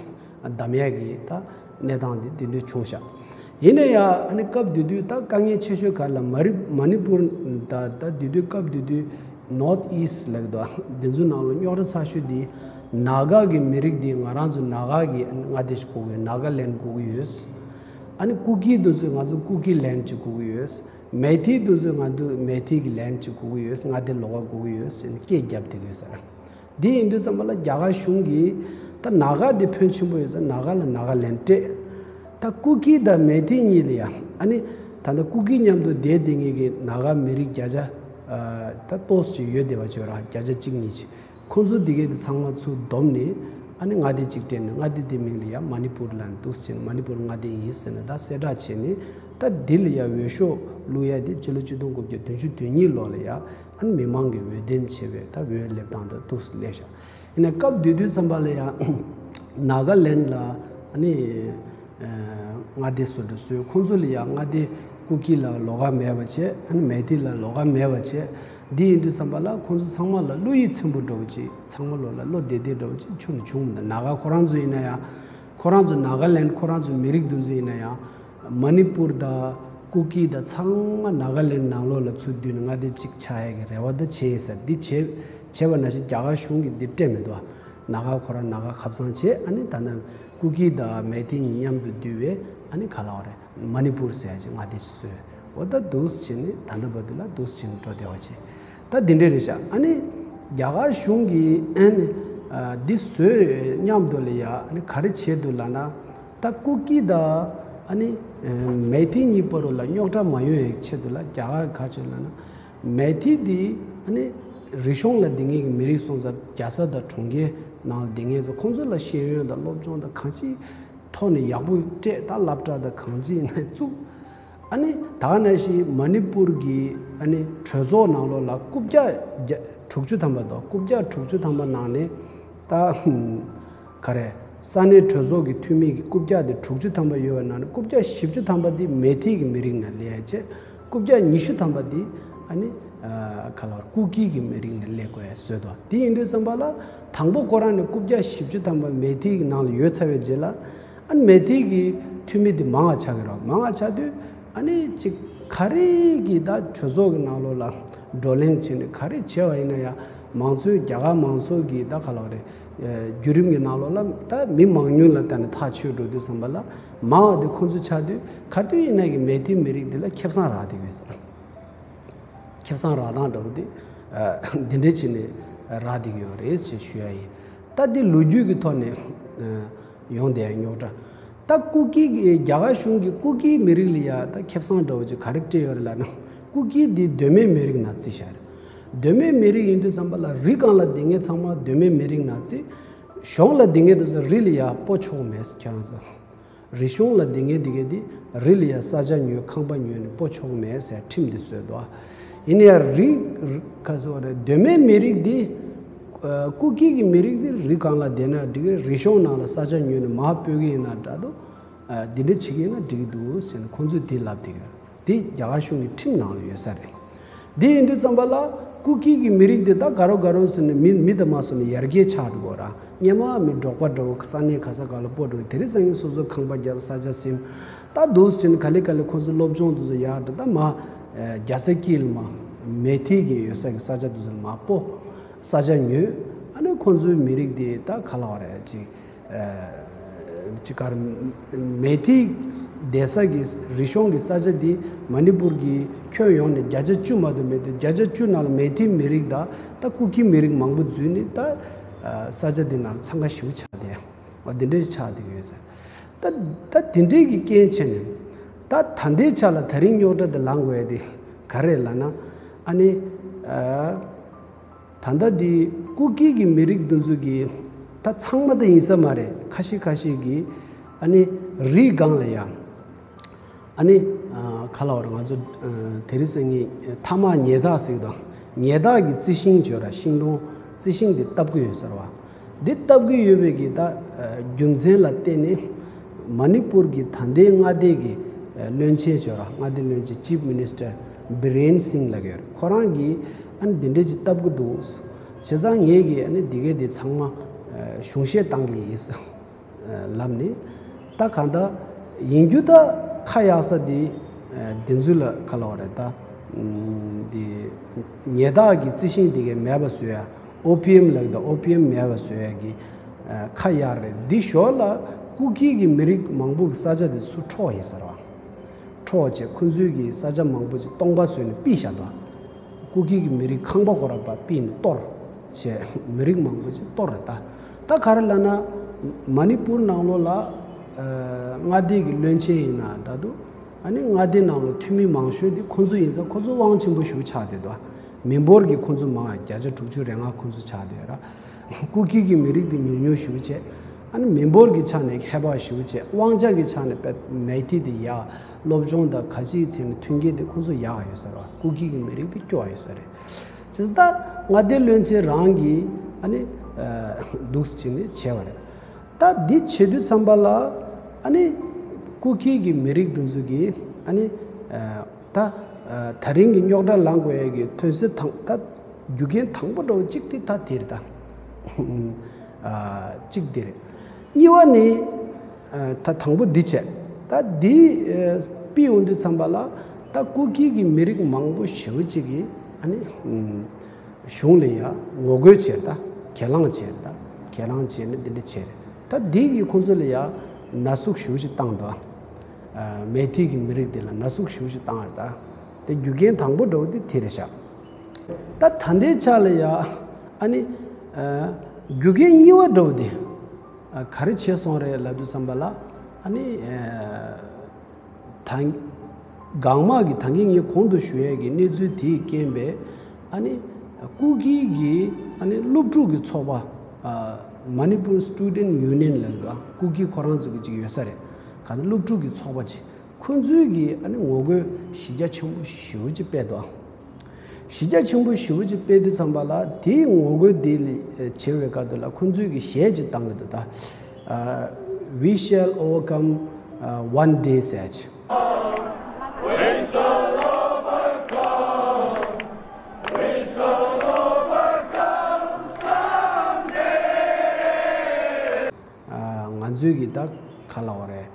བདམས་ཡག་གི་ད་གནས་སྟངས་དེ་དེ་འདྲ་བྱུང་ཤག་ཡིན་ན་ཡང་ཨ་ནི་སྐབས་དེ་དུས་ད་དཀའ་ངལ་ཆེ་ཤོས་ག་རེ་ལབ་ན། མ་རི་མ་ནི་པུར་ད་ད་དེ་དུས་སྐབས་དེ་དུས་North East ལབ་ཀྱི་འདུག་དེ་ཚོའི་ནང་ལ་རྙོག་དྲ་ཚ་ཤོས་དེ་ནཱ་ག་གི་མི་རིགས་དེ། ང་རང་ཚོ་ནཱ་ག་གི་མངའ་སྡེ་ཞིག་དགོས་ཀྱི་ཡོད། ནཱ་ག་ལེན་དགོས་ཀྱི་ཡོད། ཨ་ནི་ཀུ་ཀི་དེ་ཚོས་ང་ཚོ་ཀུ་ཀི་ལེན་ཅིག་དགོས་ཀྱི་ཡོད། མེ་ཐི་དེ་ཚོས་ང་ཚོ་མེ་ཐི་གི་ལེན་ཅིག་དགོས་ཀྱི་ཡོད། མངའ་སྡེ་ལོགས་ཀ་དགོས་ཀྱི་ཡོད་ཟེར་ནས་སྐད་བརྒྱབ་བསྡད་ཀྱི་ཡོད་ཟེར། འདི་ཡིན་དུས་ཙམ་པ་ལ་རྒྱ་གར་གཞུང་གིས་ད་ནཱ་ག་དེ་ཕོན་ཆེན་པོ་ཡོད་ཙང་ནཱ་ག་ལ་ནཱ་ག་ལེན་སྤྲད། ད་ཀུ་ཀི་དང་མེ་ཐི་གཉིས་ལ་ཡ། ཨ་ནི་ད་ལྟ་ཀུ་ཀི་མཉམ་དུ་བསྡད་བསྡད་མཁན་གྱི་ནཱ་ག་མི་རིགས་བརྒྱ་ཆ་ད་ཏོག་ཙམ་ཅིག་ཡོད་བསྡད་པ་བྱོས་ར། བརྒྱ་ཆ་གཅིག་གཉིས་ཅིག་ཁོང་ཚོ་འདི་གས་དེ་ཚང་མ་ཚུར་བསྡོམས་ནས། ཨ་ནི་མངའ་སྡེ་གཅིག་སྤྲད་ནས། མངའ་སྡེ་དེ་མིང་ལ་ཡ་མ་ནི་པུར་ལབ་ནས་འདུག་ཟེར་ནས། མ་ནི་པུར་མངའ་སྡེ་ཡིན་ཟེར་ནས་ད་གསལ་བསྒྲགས་བྱས་ནས། ད་འདི་ལ་ཡ་འོས་ཤོག་བླུག་ཡ་དེ་སྤྱི་ལོ་ཆིག་སྟོང་དགུ་བརྒྱ་བདུན་ཅུ་དོན་གཉིས་ལོ་ལ་ཡ། ཨ་ནི་མི་མང་གིས་འོས་འདེམས་བྱས་པའི་ད་འོས་སླེབས་སྟངས་དེ་འདུག་སླེབས་ཤག་ཡིན་ན་སྐབས་དེ་དུས་ཙམ་པ་ལ་ཡང་ནཱ་ག་ལེན་ལ་ཨ་ནི་ཨ་མངའ་སྡེ་བཟོ་འདྲ་བཟོས། ཁོང་ཚོ་ལ་ཡང་མངའ་སྡེ་ཀུ་ཀི་ལ་ལོགས་ཀ་མེད་པ་བྱས། ཨ་ནི་མེ་ཐི་ལ་ལོགས་ཀ་མེད་པ་བྱས། འདི་ཡིན་དུས་ཙམ་པ་ལ་ཁོང་ཚོ་ཚང་མ་ལ་བློ་ཡིད་ཚིམ་པོ་འདྲ་པོ་ཅིག་ཚང་མ་ལོ་ལ་བློ་བདེ་བདེ་འདྲ་པོ་ཅིག་ཁྱོན་ནས་བྱུང་མི་འདུག་ནཱ་ག་ཁོ་རང་ཚོ་ཡིན་ན་ཡང་། ཁོ་རང་ཚོ་ནཱ་ག་ལེན་ཁོ་རང་ཚོ་མི་རིགས་དེ་ཚོ་ཡིན་ན་ཡང་། མ་ནི་པུར་དང་ཀུ་ཀི་དང་ཚང་མ་ནཱ་ག་ལེན་ནང་ལོགས་ལ་ཚུར་བསྡུས་ནས་མངའ་སྡེ་གཅིག་ཆགས་ཡ་གི་རེ་བ་ད་བྱས་ཡིན་ཟེར། འདི་བྱས་བྱས་པ་ནང་བཞིན་རྒྱ་གར་གཞུང་གིས་འདི་སྤྲད་མི་འདུག་ནཱ་ག་ཁོ་རང་ནཱ་ག་ཁ་སང་བྱས། ཨ་ནི་ད་ནང་ཀུ་ཀི་དང་མེ་ཐི་གཉིས་མཉམ་དུ་བསྡུས་པའི་ཨ་ནི་ག་ལབ་རེད། མ་ནི་པུར་ཟེར་ཡ་ཅིག་མངའ་སྡེ་ཞིག་བཟོས། འོ་ད་འདུག་སེ་བྱས་ནས་ད་ལྟ་བར་དུ་ལ་འདུག་སེ་བྱས་ནས་འགྲོ་བསྡད་པ་བྱས། ད་འདི་འདྲ་རེད་ཤག་ཨ་ནི་རྒྱ་གར་གཞུང་གིས་ཨ་ནི་ཨ་འདི་བཟོས་མཉམ་དུ་ལ་ཡ་ཨ་ནི་ག་རེ་བྱས་འདུག་ལབ་ན། ད་ཀུ་ཀི་དང་ཨ་ནི་ཨ་མེ་ཐི་གཉིས་བར་ལ་རྙོག་དྲ་མ་ཡོང་ཡའི་ཆེད་དུ་ལ་རྒྱ་གར་ག་རེ་བྱས་ལབ་ན། མེ་ཐི་འདི་ཨ་ནི་རི་གཞུང་ལ་སྡོད་མཁན་གྱི་མི་རིགས་སོང་ཙང་རྒྱལ་ས་དང་གྲོང་ཁྱེར་ནང་ལ་སྡོད་མཁན་ཚོ་ཁོང་ཚོ་ལ་ཤེས་ཡོན་དང་སློབ་སྦྱོང་དང་གང་ཅིའི་ཐོག་ནས་ཡག་པོ་སྤྲད། ད་སློབ་གྲྭ་དང་གང་ཅི་ཡིན་ན་བཙུགས། ཨ་ནི་ད་ག་ནང་བཞིན་མ་ནི་པུར་གྱི་ཨ་ནི་གྲོས་ཚོགས་ནང་ལོགས་ལ་རྐུབ་བཀྱག་བརྒྱ་དྲུག་ཅུ་ཐམ་པ་དང་། རྐུབ་བཀྱག་དྲུག་ཅུ་ཐམ་པ་ནང་ནས་ད་ག་རེ། ས་གནས་གྲོས་ཚོགས་ཀྱི་འཐུས་མི་གི་རྐུབ་བཀྱག་དེ་དྲུག་ཅུ་ཐམ་པ་ཡོད་པའི་ནང་ནས་རྐུབ་བཀྱག་བཞི་བཅུ་ཐམ་པ་དེ་མེ་ཐི་གི་མི་རིགས་ནང་སླེབས་ཡ་བྱས། རྐུབ་བཀྱག་ཉི་ཤུ་ཐམ་པ་དེ་ཨ་ནི་ཨ་ག་ལབ་ཀུ་ཀི་གི་མི་རིགས་ནང་སླེབས་དགོས་ཡ་བཟོས་འདུག་དེ་ཡིན་དུས་ཙམ་པ་ལ་དང་པོ་ཁོ་རང་ནས་རྐུབ་བཀྱག་བཞི་བཅུ་ཐམ་པ་མེ་ཐི་གི་ནང་ལ་ཡོད་ཚར་བའི་རྗེས་ལ། ཨ་ནི་མེ་ཐི་གི་འཐུས་མི་དེ་མང་བ་ཆགས་ཀྱི་རེད། མང་བ་ཆགས་དུས་ཨ་ནི་ཅིག་ག་རེ་གི་ད་གྲོས་ཚོགས་ཀྱི་ནང་ལོགས་ལ་བགྲོ་གླེང་བྱས་ནས་ག་རེ་བྱས་པ་ཡིན་ན་ཡང་། མང་གཙོའི་རྒྱ་གར་མང་གཙོ་གི་ད་ག་ལབ་རེད། བརྒྱུད་རིམ་གྱི་ནང་ལོགས་ལ་ད་མི་མང་ཉུང་ལ་བལྟས་ནས་ཐག་ཆོད་འགྲོ་དུས་ཙམ་པ་ལ། མང་བ་དེ་ཁོང་ཚོ་ཆགས་དུས་ག་དུས་ཡིན་ན་གི་མེ་ཐི་མི་རིགས་འདི་ལ་ཁེ་བཟང་རག་བསྡད་ཡོད་ཟེར། ཁེ་བཟང་རག་སྟངས་འདྲ་པོ་དེ་འདི་འདྲ་བྱས་ནས་རག་བསྡད་ཀྱི་ཡོད་རེད་ཅེས་ཞུ་ཡ་ཡིན། ད་འདི་ལོ་རྒྱུས་ཀྱི་ཐོག་ནས་ ཡོང་བསྡད་རྙོག་དྲ། ད་ཀུ་ཀི་གི་རྒྱ་གར་གཞུང་གིས་ཀུ་ཀིའི་མི་རིགས་ལ་ཡ་ད་ཁེ་བཟང་འདྲ་བོ་ཅིག་ག་རེ་སྤྲད་ཡོད་རེད་ལབ་ན། ཀུ་ཀི་འདི་གདོད་མའི་མི་རིགས་ནང་བརྩི་བཞག་རེད། གདོད་མའི་མི་རིགས་ཡིན་དུས་ཙམ་པ་ལ་རི་སྒང་ལ་སྡོད་མཁན་ཚང་མ་གདོད་མའི་མི་རིགས་ནང་བརྩི། གཞུང་ལ་སྡོད་མཁན་དེ་ཚོ་རི་ལ་ཡ་སྤོ་ཆོག་མེད་ཁྱེད་རང་ཚོ། རི་གཞུང་ལ་སྡོད་མཁན་དེ་གས་དེ་རི་ལ་ཡ་ས་ཆ་ཉོས་ཁང་པ་ཉོས་ནས་སྤོ་ཆོག་མེད་ཟེར་ཁྲིམས་དེ་བཟོས་འདུག་ཡིན་ཡང་རི་ག་ཟེར་བ་རེད། གདོད་མའི་མི་རིགས་དེ་ཨ་ཀུ་ཀི་གི་མི་རིགས་དེ་རི་སྒང་ལ་བསྡད་ན་འགྲིག་གི། རི་གཞུང་ནང་ལ་ས་ཆ་ཉོས་ནས་མར་སྤོ་གི་ཡིན་ན་འདྲ་འདུག་ཨ་འདི་འདྲ་བྱེད་ཀྱི་ཡིན་ན་འགྲིག་གི་འདུག་ཟེར་ནས་ཁོང་ཚོས་དེ་ལབ་བསྡད་ཀྱི་རེད། དེ་རྒྱ་གར་གཞུང་གི་ཁྲིམས་ནང་ལ་ཡོད་ས་རེད། དེ་ཡིན་དུས་ཙམ་པ་ལ་ཀུ་ཀི་གི་མི་རིགས་དེ་ད་དགའ་རོགས་དགའ་རོགས་ཟེར་ནས་མི་མི་དང་མ་སོང་ནས་ཡར་རྒྱས་ཆགས་འགྲོ་གི་ར། སྔོན་མ་མི་འབྲོག་པ་འདྲ་བོ་ས་གནས་ག་ས་ག་ལ་སྤོ་འགྲོ་གི། དེ་རིང་སང་ཉིན་སོ་སོ་ཁང་པ་བརྒྱབ། ས་ཆ་ཟིན། ད་འདུག་སེ་བྱས་ནས་ག་ལེ་ག་ལེ་ཁོང་ཚོ་སློབ་སྦྱོང་དེ་ཚོ་ཡར་འགྲོ། ད་མ་རྒྱལ་ས་དཀྱིལ་མ་མེ་ཐི་གི་ཡོད་ས་གི་ས་ཆ་དེ་ཚོ་ལ་མ་སྤོ། ས་ཆ་ཉོས། ཨ་ནི་ཁོང་ཚོའི་མི་རིགས་དེ་ད་ག་ལ་བ་རེད་ཅིག་ཅིག་གར་མེ་ཐི་བསྡད་ས་གི་རི་གཞུང་གི་ས་ཆ་འདི་མ་ནི་པུར་གྱི་ཁྱོན་ཡོངས་ནས་བརྒྱ་ཆ་བཅུ་མ་གཏོགས་མེད་དུས། བརྒྱ་ཆ་བཅུ་ནང་ལ་མེ་ཐི་མི་རིགས་དང་ད་ཀུ་ཀི་མི་རིགས་མང་པོ་འཛུལ་ནས་ད་ས་ཆ་འདི་ནང་འཚང་ཁ་ཞེ་པོ་ཆགས་བསྡད། འོ་འདི་འདྲའི་ཆགས་བསྡད་ཀྱི་ཡོད་ཟེར། ད་ད་དེ་འདྲའི་གི་རྐྱེན་བྱས་ནས་ད་ད་ལྟའི་ཆ་ལ་ད་རིང་རྙོག་དྲ་འདི་ལངས་དགོས་ཡ་དེ་ག་རེ་ལབ་ན། ཨ་ནི་ཨ། ད་ལྟ་འདི་ཀུ་ཀི་གི་མི་རིགས་འདི་ཚོ་གི་ད་ཚང་མ་ད་ཡིན་ས་མ་རེད། ཁ་ཤས་ཁ་ཤས་ཀྱིས་ཨ་ནི་རི་སྒང་ལ་ཡ་ཨ་ནི་ཨ་ག་ལ་བར་ང་ཚོ་ཨ་དེ་རིང་སང་ཉིན་མཐའ་དམག་ཉལ་ཐ་ཟེར་གི་དང་། ཉལ་ཐ་གི་རྩི་ཤིང་བརྗོད་ར། ཤིང་སྡོང་རྩི་ཤིང་འདི་བཏབ་གི་ཡོད་ཟེར་བ། འདི་བཏབ་ཀྱི་ཡོད་པའི་གི་ད་ཨ་རྒྱུ་མཚན་ལ་བརྟེན་ནས་མ་ནི་པུར་གྱི་ད་ལྟའི་མངའ་སྡེ་གི་ཨ་བློན་ཆེན་ཅིག་ཡོད་ར། མངའ་སྡེ་བློན་ཆེན་Chief Minister Biren Singh ལབ་ཀྱི་ཡོད་རེད། ཁོ་རང་གིས་ཨ་ནི་འདི་འདྲས་ཅིག་བཏབ་ཀྱི་འདུག་བྱས་ཙང་ངས་གི་ཨ་ནི་འདི་གས་འདི་ཚང་མ་ཨ་གཞུང་བཞེས་བཏང་གི་ཡིན་ཟེར་ལབ་ནས། ད་གང་ལྟར་ཡིན་རྒྱུ་ད་ཁ་གཡར་ས་འདི་ཨ་འདི་ཚོ་ལ་ག་ལབ་དགོས་རེད། ད་ཨ་འདི་ཉལ་ཐ་གི་རྩི་ཤིང་འདི་གས་མེད་པ་བཟོ་ཡ། ཨོ་པི་ཨེམ་ལབ་ཀྱི་འདུག་ཨོ་པི་ཨེམ་མེད་པ་བཟོ་ཡ་གི་ཨ་ཁ་གཡར་རེད། འདི་ཞོར་ལ་ཀུ་ཀི་གི་མི་རིགས་མང་པོ་གི་ས་ཆ་དེ་ཚུར་འཕྲོག་ཡིན་ཟེར་བ། འཕྲོག་བྱས་ཁོ་ཚོའི་གི་ས་ཆ་མང་པོ་ཅིག་སྟོང་པ་བཟོས་ནས་ཕུད་བཞག་འདུག་ཀུ་ཀི་གི་མི་རིགས་ཁང་པ་ཁོ་ར་ཕར་ཕུད་ནས་གཏོར་བྱས། མི་རིགས་མང་པོ་ཅིག་གཏོར་རེད། ད་ད་ག་རེ་ལབ་ན་མ་ནི་པུར་ནང་ལོགས་ལ་ཨ་མངའ་སྡེ་གི་བློན་ཆེན་ཡིན་ན་འདྲ་འདུག་ཨ་ནི་མངའ་སྡེ་ནང་ལ་འཐུས་མི་མང་ཤོས་དེ་ཁོ་ཚོ་ཡིན་ཙང་ཁོ་ཚོ་དབང་ཆེན་པོ་ཞེ་པོ་ཆགས་བསྡད་འདུག་མི་འབོར་གྱི་ཁོ་ཚོ་མང་། བརྒྱ་ཆ་དྲུག་ཅུ་རེ་ལྔ་ཁོ་ཚོ་ཆགས་བསྡད་ར། ཀུ་ཀི་གི་མི་རིགས་དེ་ཉུང་ཉུང་ཞེ་པོ་བྱས། ཨ་ནི་མི་འབོར་གྱི་ཆ་ནས་ཧེ་བག་ཞེ་པོ་བྱས། དབང་ཆ་གི་ཆ་ནས་དཔེ་མེ་ཐི་དེ་ཡག་སློབ་སྦྱོང་དང་ག་ཅིའི་ཐད་ནས་མཐུན་རྐྱེན་དེ་ཁོ་ཚོ་ཡག་ཡོད་ས་རེད་བ། ཀུ་ཀི་གི་མི་རིགས་དེ་སྐྱོ་བ་ཡོད་ས་རེད། བྱས་ཙང་ད་མངའ་སྡེ་བློན་ཆེན་རང་གིས་ཨ་ནི་ཨ་འདུག་སེ་བྱས་ནས་བྱས་པ་རེད། ད་འདི་བྱེད་དུས་ཙམ་པ་ལ་ཨ་ནི་ཀུ་ཀི་གི་མི་རིགས་འདི་ཚོ་གིས་ཨ་ནི་ཨ་ད་ཨ་ད་རིང་གི་རྙོག་དྲ་ལངས་དགོས་ཡས་ཀྱི་དོན་སེལ་དང་ད་རྒྱུ་རྐྱེན་དང་པོ་འདྲ་བོ་གཅིག་དེ་ད་དེ་རེད། ད་ཨ་གཅིག་དེ་རེད། གཉིས་པ་ནི་ཨ་ད་དང་པོ་འདི་བྱས། ད་འདི་ཨ་ཕུད་ཡོང་དུས་ཙམ་པ་ལ་ད་ཀུ་ཀི་གི་མི་རིགས་མང་པོ་ཞེ་པོ་ཅིག་གིས་ཨ་ནི་ཨ་གཞུང་ལ་ཡ་ངོ་རྒོལ་བྱས། ད་གྱེན་ལངས་བྱས། ད་གྱེན་ལངས་བྱས་ནས་འདི་འདྲ་བྱས་རེད། ད་འདི་གིས་ཁོང་ཚོ་ལ་ཡ་ན་ཟུག་ཞེ་པོ་ཅིག་བཏང་འདུག་ཨ་མེ་ཐི་གི་མི་རིགས་འདི་ལ་ན་ཟུག་ཞེ་པོ་ཅིག་བཏང་རེད། ད་དེ་རྒྱུ་རྐྱེན་དང་པོ་འདྲ་བོ་དེ་དེ་རེད་ཤག་ད་ད་ལྟའི་ཆ་ལ་ཡ་ཨ་ནི་ཨ་རྒྱུ་རྐྱེན་གཉིས་པ་འདྲ་བོ་དེ་ཨ་ག་རེ་བྱས་སོང་རེད་ལབ་དུས་ཙམ་པ་ལ་ཨ་ནི་ཨ་ད་སྒང་མ་གི་ད་གིན་ངས་གོང་དུ་ཞུ་ཡས་ཀྱི་གནས་ཚུལ་དེའི་རྐྱེན་པས་ཨ་ནི་ཀུ་ཀི་གི་ཨ་ནི་སློབ་ཕྲུག་གི་ཚོགས་པ་ཨ་Manipur Student Union ལབ་འདུག་ཀུ་ཀི་ཁོ་རང་ཚོ་གི་ཅིག་ཡོད་ས་རེད། ག་ད་སློབ་ཕྲུག་གི་ཚོགས་པ་ཅིག་ཁོ་ཚོས་ཀྱིས་ཨ་ནི་ངོ་རྒོལ་གཞི་རྒྱ་ཆེན་པོ་ཞེ་པོ་ཅིག་སྤེལ་འདུག་གཞི་རྒྱ་ཆེན་པོ་ཞེ་པོ་ཅིག་སྤེལ་དུས་ཙམ་པ་ལ་དེའི་ངོ་རྒོལ་དེ་ལ་བྱེད་པའི་སྐབས་དུ་ལ་ཁོ་ཚོས་ཀྱིས་གཞས་ཅིག་བཏང་གི་འདུག་ད་ཨ་We shall overcome uh, one day ཟེར་ཅིག་ཨ་ང་ཚོས་ཀྱིས་ད་ག་ལབ་དགོས་རེད།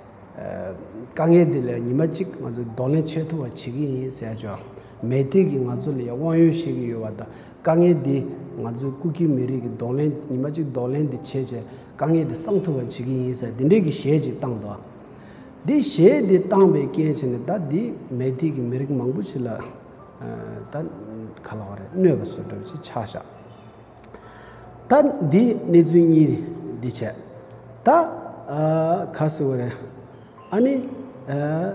དཀའ་ངལ་འདི་ལ་ཉི་མ་གཅིག་ང་ཚོས་གདོང་ལེན་བྱེད་ཐུབ་པ་བྱེད་ཀྱི་ཡིན་ཟེར་ཅོག་མེ་ཐི་གིས་ང་ཚོ་ལ་ཡང་དབང་ཡོད་བཤད་ཀྱི་ཡོད་པ་དང་། དཀའ་ངལ་འདི་ང་ཚོའི་ཀུ་ཀི་མི་རིགས་ཀྱི་གདོང་ལེན། ཉི་མ་གཅིག་གདོང་ལེན་འདི་བྱས་བྱས་དཀའ་ངལ་འདི་སངས་ཐུབ་པ་བྱེད་ཀྱི་ཡིན་ཟེར་འདི་འདྲས་ཀྱི་གཞས་ཅིག་བཏང་འདུག་འདི་གཞས་འདི་བཏང་པའི་རྐྱེན་བྱས་ནས་ད་འདི་མེ་ཐི་གི་མི་རིགས་མང་པོ་ཞིག་ལ་ད་ག་ལབ་དགོས་རེད། གནོད་པ་བཟོ་འདྲ་བོ་ཅིག་ཆགས་ཤག་ད་འདི་གནས་ཚུལ་གཉིས་འདི་བྱས། ད་ཨ་ག་ཟེར་བ་རེད། ཨ་ནི་ཨ་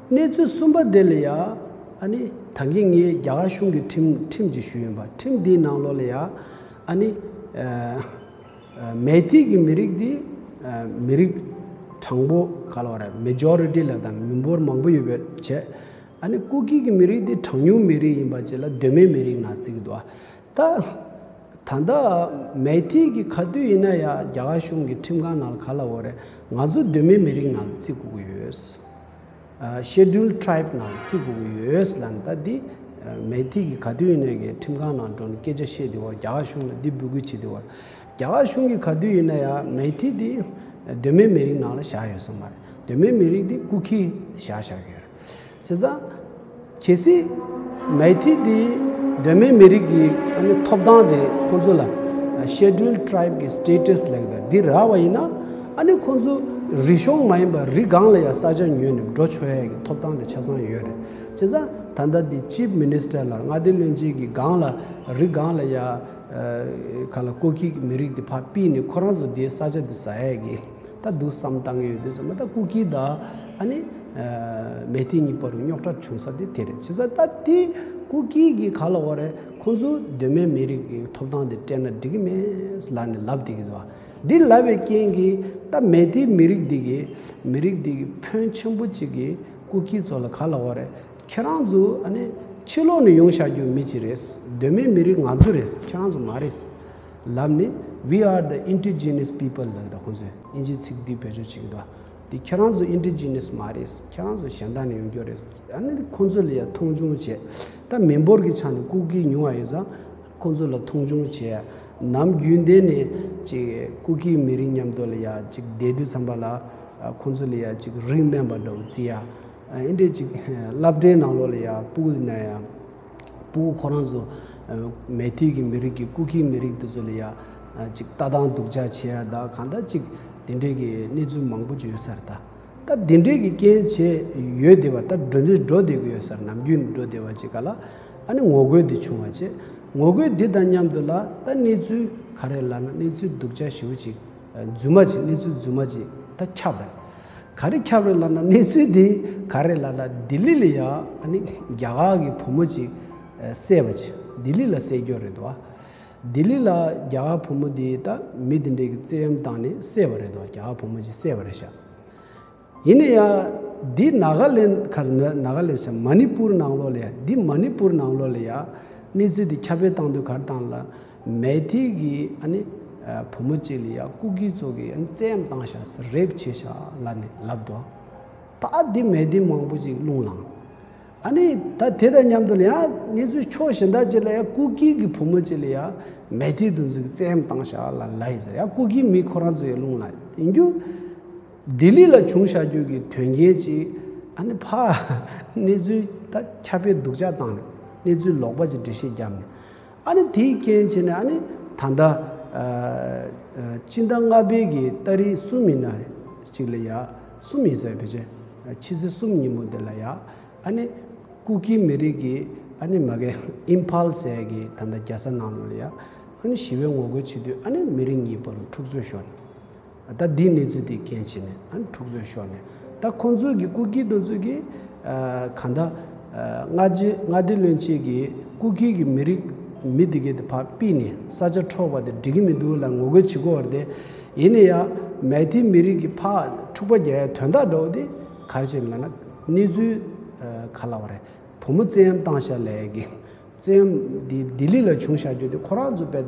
གནས་ཚུལ་གསུམ་པ་དེ་ལ་ཡ། ཨ་ནི་ད་གིན་ངས་རྒྱ་གར་གཞུང་གི་ཁྲིམས་ཁྲིམས་ཅིག་ཞུས་ཡིན་པ། ཁྲིམས་འདིའི་ནང་ལོགས་ལ་ཡ། ཨ་ནི་ཨ་ཨ་མེ་ཏི་གི་མི་རིགས་འདི་ཨ་མི་རིགས་དྲང་པོ་ག་ལ་བ་རེད། མེ་ཇོ་རི་ཊི་ལ་དང་མི་འབོར་མང་པོ་ཡོད་པའི་བྱས། ཨ་ནི་ཀུ་ཀི་གི་མི་རིགས་འདི་གྲངས་ཉུང་མི་རིགས་ཡིན་པ་བྱས་ལ་གདོད་མའི་མི་རིགས་ནང་བརྩི་གི་འདུག་ད། ད་ལྟ་མེ་ཏི་གི་ག་དུས་ཡིན་ན་ཡང་རྒྱ་གར་གཞུང་གི་ཁྲིམས་ཁང་ནང་ལ་ག་ལ་འོ་རེད། ང་ཚོ་གདོད་མའི་མི་རིགས་ནང་ལ་བརྩི་དགོས་ཀྱི་ཡོད། ཨ་Scheduled Tribe ནང་ལ་བརྩི་དགོས་ཀྱི་ཡོད་ལབ་ནས། ད་འདི་ཨ་མེ་ཏི་གི་ག་དུས་ཡིན་ན་གི་ཁྲིམས་ཁང་ནང་འགྲོ་ནས་སྐད་ཆ་བཤད་དེ་བར། རྒྱ་གར་གཞུང་ལ་འདི་འབོད་སྐུལ་བྱེད་དེ་བར། རྒྱ་གར་གཞུང་གི་ག་དུས་ཡིན་ན་ཡང་མེ་ཏི་འདི་གདོད་མའི་མི་རིགས་ནང་ལ་བཞག་ཡོད་ས་མ་རེད། གདོད་མའི་མི་རིགས་འདི་ཀུ་ཀི་བཞག་བཞག་གི་ཡོད་རེད། བྱས་ཙང་། གལ་སྲིད་མེ་ཏི་དེ་གདོད་མའི་མི་རིགས་ཀྱི་ཨ་ནི་ཐོབ་ཐང་དེ་ཁོང་ཚོ་ལ་Scheduled Tribe གི་status ལབ་ཀྱི་འདུག་འདི་རག་པ་ཡིན་ན། ཨ་ནི་ཁོང་ཚོ་རིག་གཞུང་མ་ཡིན་པ་རི་སྒང་ལ་ཡང་ས་ཆ་ཉོས་ནས་འགྲོ་ཆོག་ཡ་གི་ཐོབ་ཐང་དེ་ཆ་ཚང་ཡོད་རེད། བྱས་ཙང་ད་ལྟ་འདི་Chief Minister ལ་མངའ་སྡེ་བློན་ཆེན་གྱི་སྒང་ལ་རི་སྒང་ལ་ཡང་ཨ་ག་ལ་ཀུ་ཀི་གི་མི་རིགས་དེ་ཕར་ཕུད་ནས་ཁོ་རང་ཚོ་དེའི་ས་ཆ་དེ་ཟ་ཡ་གི། ད་འདུག་བསམ་བཏང་གི་ཡོད་དུས་ཙམ་པ། ད་ཀུ་ཀི་དང་ཨ་ནི་ཨ་མེ་ཏི་གཉིས་བར་རུ་རྙོག་དྲ་བྱུང་ས་དེ་དེ་རེད། བྱས་ཙང་ད་དེ་ཀུ་ཀི་གི་ག་ལ་བ་རེད། ཁོང་ཚོ་གདོད་མའི་མི་རིགས་ཀྱི་ཐོབ་ཐང་དེ་སྤྲད་ན་འགྲིག་གི་མེད་ལབ་ནས་ལབ་བསྡད་ཀྱི་འདུག་འདི་ལབ་པའི་རྐྱེན་གྱིས་ད་མེ་ཏི་མི་རིགས་འདི་གི་མི་རིགས་འདི་གི་ཕོན་ཆེན་པོ་གཅིག་གིས་ཀུ་ཀི་ཚོ་ལ་ག་ལ་བ་རེད། ཁྱེད་རང་ཚོ་ཨ་ནི་ཕྱི་ལོགས་ནས་ཡོང་བཞག་རྒྱུ་མི་གཅིག་རེད། གདོད་མའི་མི་རིགས་ང་ཚོ་རེད། ཁྱེད་རང་ཚོ་མ་རེད་ལབ་ནས། We are the indigenous people ལབ་ད་ཁོང་ཚོས་ཨིན་ཇིའི་ཚིག་འདི་བེད་སྤྱོད་བྱེད་ཀྱི་འདུག་དེ་ཁྱེད་རང་ཚོ་ཨིན་ཌི་ཇི་ནེ་སི་མ་རེད། ཁྱེད་རང་ཚོ་གཞན་དག་ནས་ཡོང་རྒྱུ་རེད། ཨ་ནི་ཁོང་ཚོ་ལ་ཡ་མཐོང་ཆུང་བྱས། ད་མི་འབོར་གྱི་ཆ་ནས་ཀུ་ཀི་ཉུང་བ་ཡིན་ཙང་ཁོང་ཚོ་ལ་མཐོང་ཆུང་བྱས། ནམ་རྒྱུན་ལྡན་ནས་ཅིག་ཀུ་ཀི་མི་རིགས་མཉམ་དུ་ལ་ཡ་ཅིག་བསྡད་དུས་ཙམ་པ་ལ། ཁོང་ཚོ་ལ་ཡ་ཅིག་རིགས་དམན་པ་འདྲ་བོ་བརྩི་ཡ། ཨ་འདྲས་ཅིག་སློབ་གྲྭའི་ནང་ལོགས་ལ་ཡ་ཕྲུ་གུ་ན་ཡ། ཕྲུ་གུ་ཁོ་རང་ཚོ་མེ་ཏི་གི་མི་རིགས་ཀྱི་ཀུ་ཀི་མི་རིགས་དེ་ཚོ་ལ་ཡ་ཅིག་ལྟ་སྟངས་སྡུག་ཅག་བྱེད་ཡ་ད་གང་ལྟར་ཅིག་དེ་འདྲས་ཀྱི་གནས་ཚུལ་མང་པོ་ཅིག་ཡོད་ས་རེད་ད། ད་དེ་འདྲས་ཀྱི་རྐྱེན་བྱས་ཡོད་བསྡད་པ། ད་འགྲོ་འདི་འགྲོ་བསྡད་ཀྱི་ཡོད་ས་རེད། ནམ་རྒྱུན་འགྲོ་བསྡད་པ་ཅིག་ག་ལ་ཨ་ནི་ངོ་རྒོལ་འདི་བྱུང་བ་བྱས། ངོ་རྒོལ་འདི་དང་མཉམ་དུ་ལ་ད་གནས་ཚུལ་ག་རེ་ལབ་ན། གནས་ཚུལ་སྡུག་ཅག་ཞེ་པོ་ཅིག་རྫུན་མ་ཅིག་གནས་ཚུལ་རྫུན་མ་ཅིག་ད་ཁྱབ་རེད། ག་རེ་ཁྱབ་རེད་ལབ་ན། གནས་ཚུལ་འདི་ག་རེ་ལབ་ན། ལྡི་ལི་ལ་ཡ་ཨ་ནི་རྒྱ་གར་གྱི་བུ་མོ་ཅིག་བསད་པ་ཅིག་ལྡི་ལི་ལ་བསད་རྒྱུ་རེད་དོ། ལྡི་ལི་ལ་རྒྱ་གར་བུ་མོ་འདི་ད་མི་འདི་འདྲས་ཀྱི་བཙན་གཡེམ་བཏང་ནས་བསད་པ་རེད་དོ། རྒྱ་གར་བུ་མོ་ཅིག་བསད་པ་རེད་ཤག་ཡིན་ན་ཡང་འདི་ནཱ་ག་ལེན་ག་ཟེར་ན། ནཱ་ག་ལེན་ཟེར། མ་ནི་པུར་ནང་ལོགས་ལ་ཡ། འདི་མ་ནི་པུར་ནང་ལོགས་ལ་ཡ་གནས་ཚུལ་འདི་ཁྱབ་སྤེལ་བཏང་དུས་ག་རེ་བཏང་ལ། མེ་ཏི་གི་ཨ་ནི་བུ་མོ་གཅིག་ལ་ཡ་ཀུ་ཀི་ཚོ་གིས་ཨ་ནི་བཙན་གཡེམ་བཏང་ཤག་ཟེར། རེབ་བྱས་ཤག་ལབ་ནས་ལབ་འདུག་ད་འདི་མེ་ཏི་མང་པོ་ཅིག་རླུང་ལངས། ཨ་ནི་ད་དེ་དང་མཉམ་དུ་ལ་ཡང་གནས་ཚུལ་ཕྱོགས་གཞན་དག་ཅིག་ལ་ཡང་ཀུ་ཀི་གི་བུ་མོ་ཅིག་ལ་ཡང་མེ་ཏི་དེ་ཚོ་གིས་བཙན་གཡེམ་བཏང་ཤག་ལབ་ལབ་ཡིན་ཟེར། ཡང་ཀུ་ཀི་མི་ཁོ་རང་ཚོ་ཡང་རླུང་ལངས། ཡིན་རྒྱུ་ལྡི་ལི་ལ་བྱུང་བཞག་རྒྱུ་གི་དོན་རྐྱེན་ཅིག་ཨ་ནི་ཕར་གནས་ཚུལ་ད་ཁྱབ་སྤེལ་སྡུག་ཅག་བཏང་ནས། གནས་ཚུལ་ལོག་པ་ཅིག་འགྲེལ་བཤད་བརྒྱབ་ནས། ཨ་ནི་དེའི་རྐྱེན་བྱས་ནས་ཨ་ནི་ད་ལྟ་ཨ་ཨ་སྤྱི་ཟླ་ལྔ་པའི་གི་ཏ་རིག་གསུམ་ཡིན་ན་ཅིག་ལ་ཡ། གསུམ་ཡིན་ཟེར། ཕལ་ཆེར་ཕྱི་ཚེས་གསུམ་ཉིན་མོ་དེ་ལ་ཡ། ཨ་ནི་ཀུ་ཀི་མི་རིགས་ཀྱི་ཨ་ནི་མ་གི་ཨིམ་ཕཱལ་ཟེར་གི་ད་ལྟ་རྒྱལ་ས་ནང་ལོགས་ལ་ཡ། ཨ་ནི་ཞི་བའི་ངོ་རྒོལ་བྱེད་དུས་ཨ་ནི་མི་རིགས་གཉིས་བར་འཁྲུག་རྩོད་ཤོར་ནས། ད་འདི་གནས་ཚུལ་དེ་རྐྱེན་བྱས་ནས་ཨ་ནི་འཁྲུག་རྩོད་ཤོར་ནས། ད་ཁོང་ཚོས་ཀྱི་ཀུ་ཀི་དེ་ཚོས་ཀྱི་ཨ་གང་ལྟར་ཨ་མངའ་སྡེ་མངའ་སྡེ་བློན་ཆེན་གྱིས་ཀུ་ཀི་གི་མི་རིགས་མི་དེ་གའི་དེ་ཕར་ཕུད་ནས་ས་ཆ་འཕྲོག་པ་དེ་འགྲིག་གི་མི་འདུག་ལབ་ངོ་རྒོལ་བྱེད་ཀྱི་ཡོད་རེད་དེ། ཡིན་ན་ཡང་མེ་ཏི་མི་རིགས་ཀྱི་ཕར་འཁྲུག་པ་རྒྱག་ཡའི་དོན་དག་འདྲ་བོ་དེ་ག་རེ་བྱས་ལབ་ན། གནས་ཚུལ་ཨ་ག་ལབ་པ་རེད། བུ་མོ་བཙན་གཡེམ་བཏང་ཤག་ལབ་ཡ་གི། བཙན་གཡེམ་འདི་ལྡི་ལི་ལ་བྱུང་བཞག་རྒྱུ་དེ་ཁོ་རང་ཚོ་དཔེ་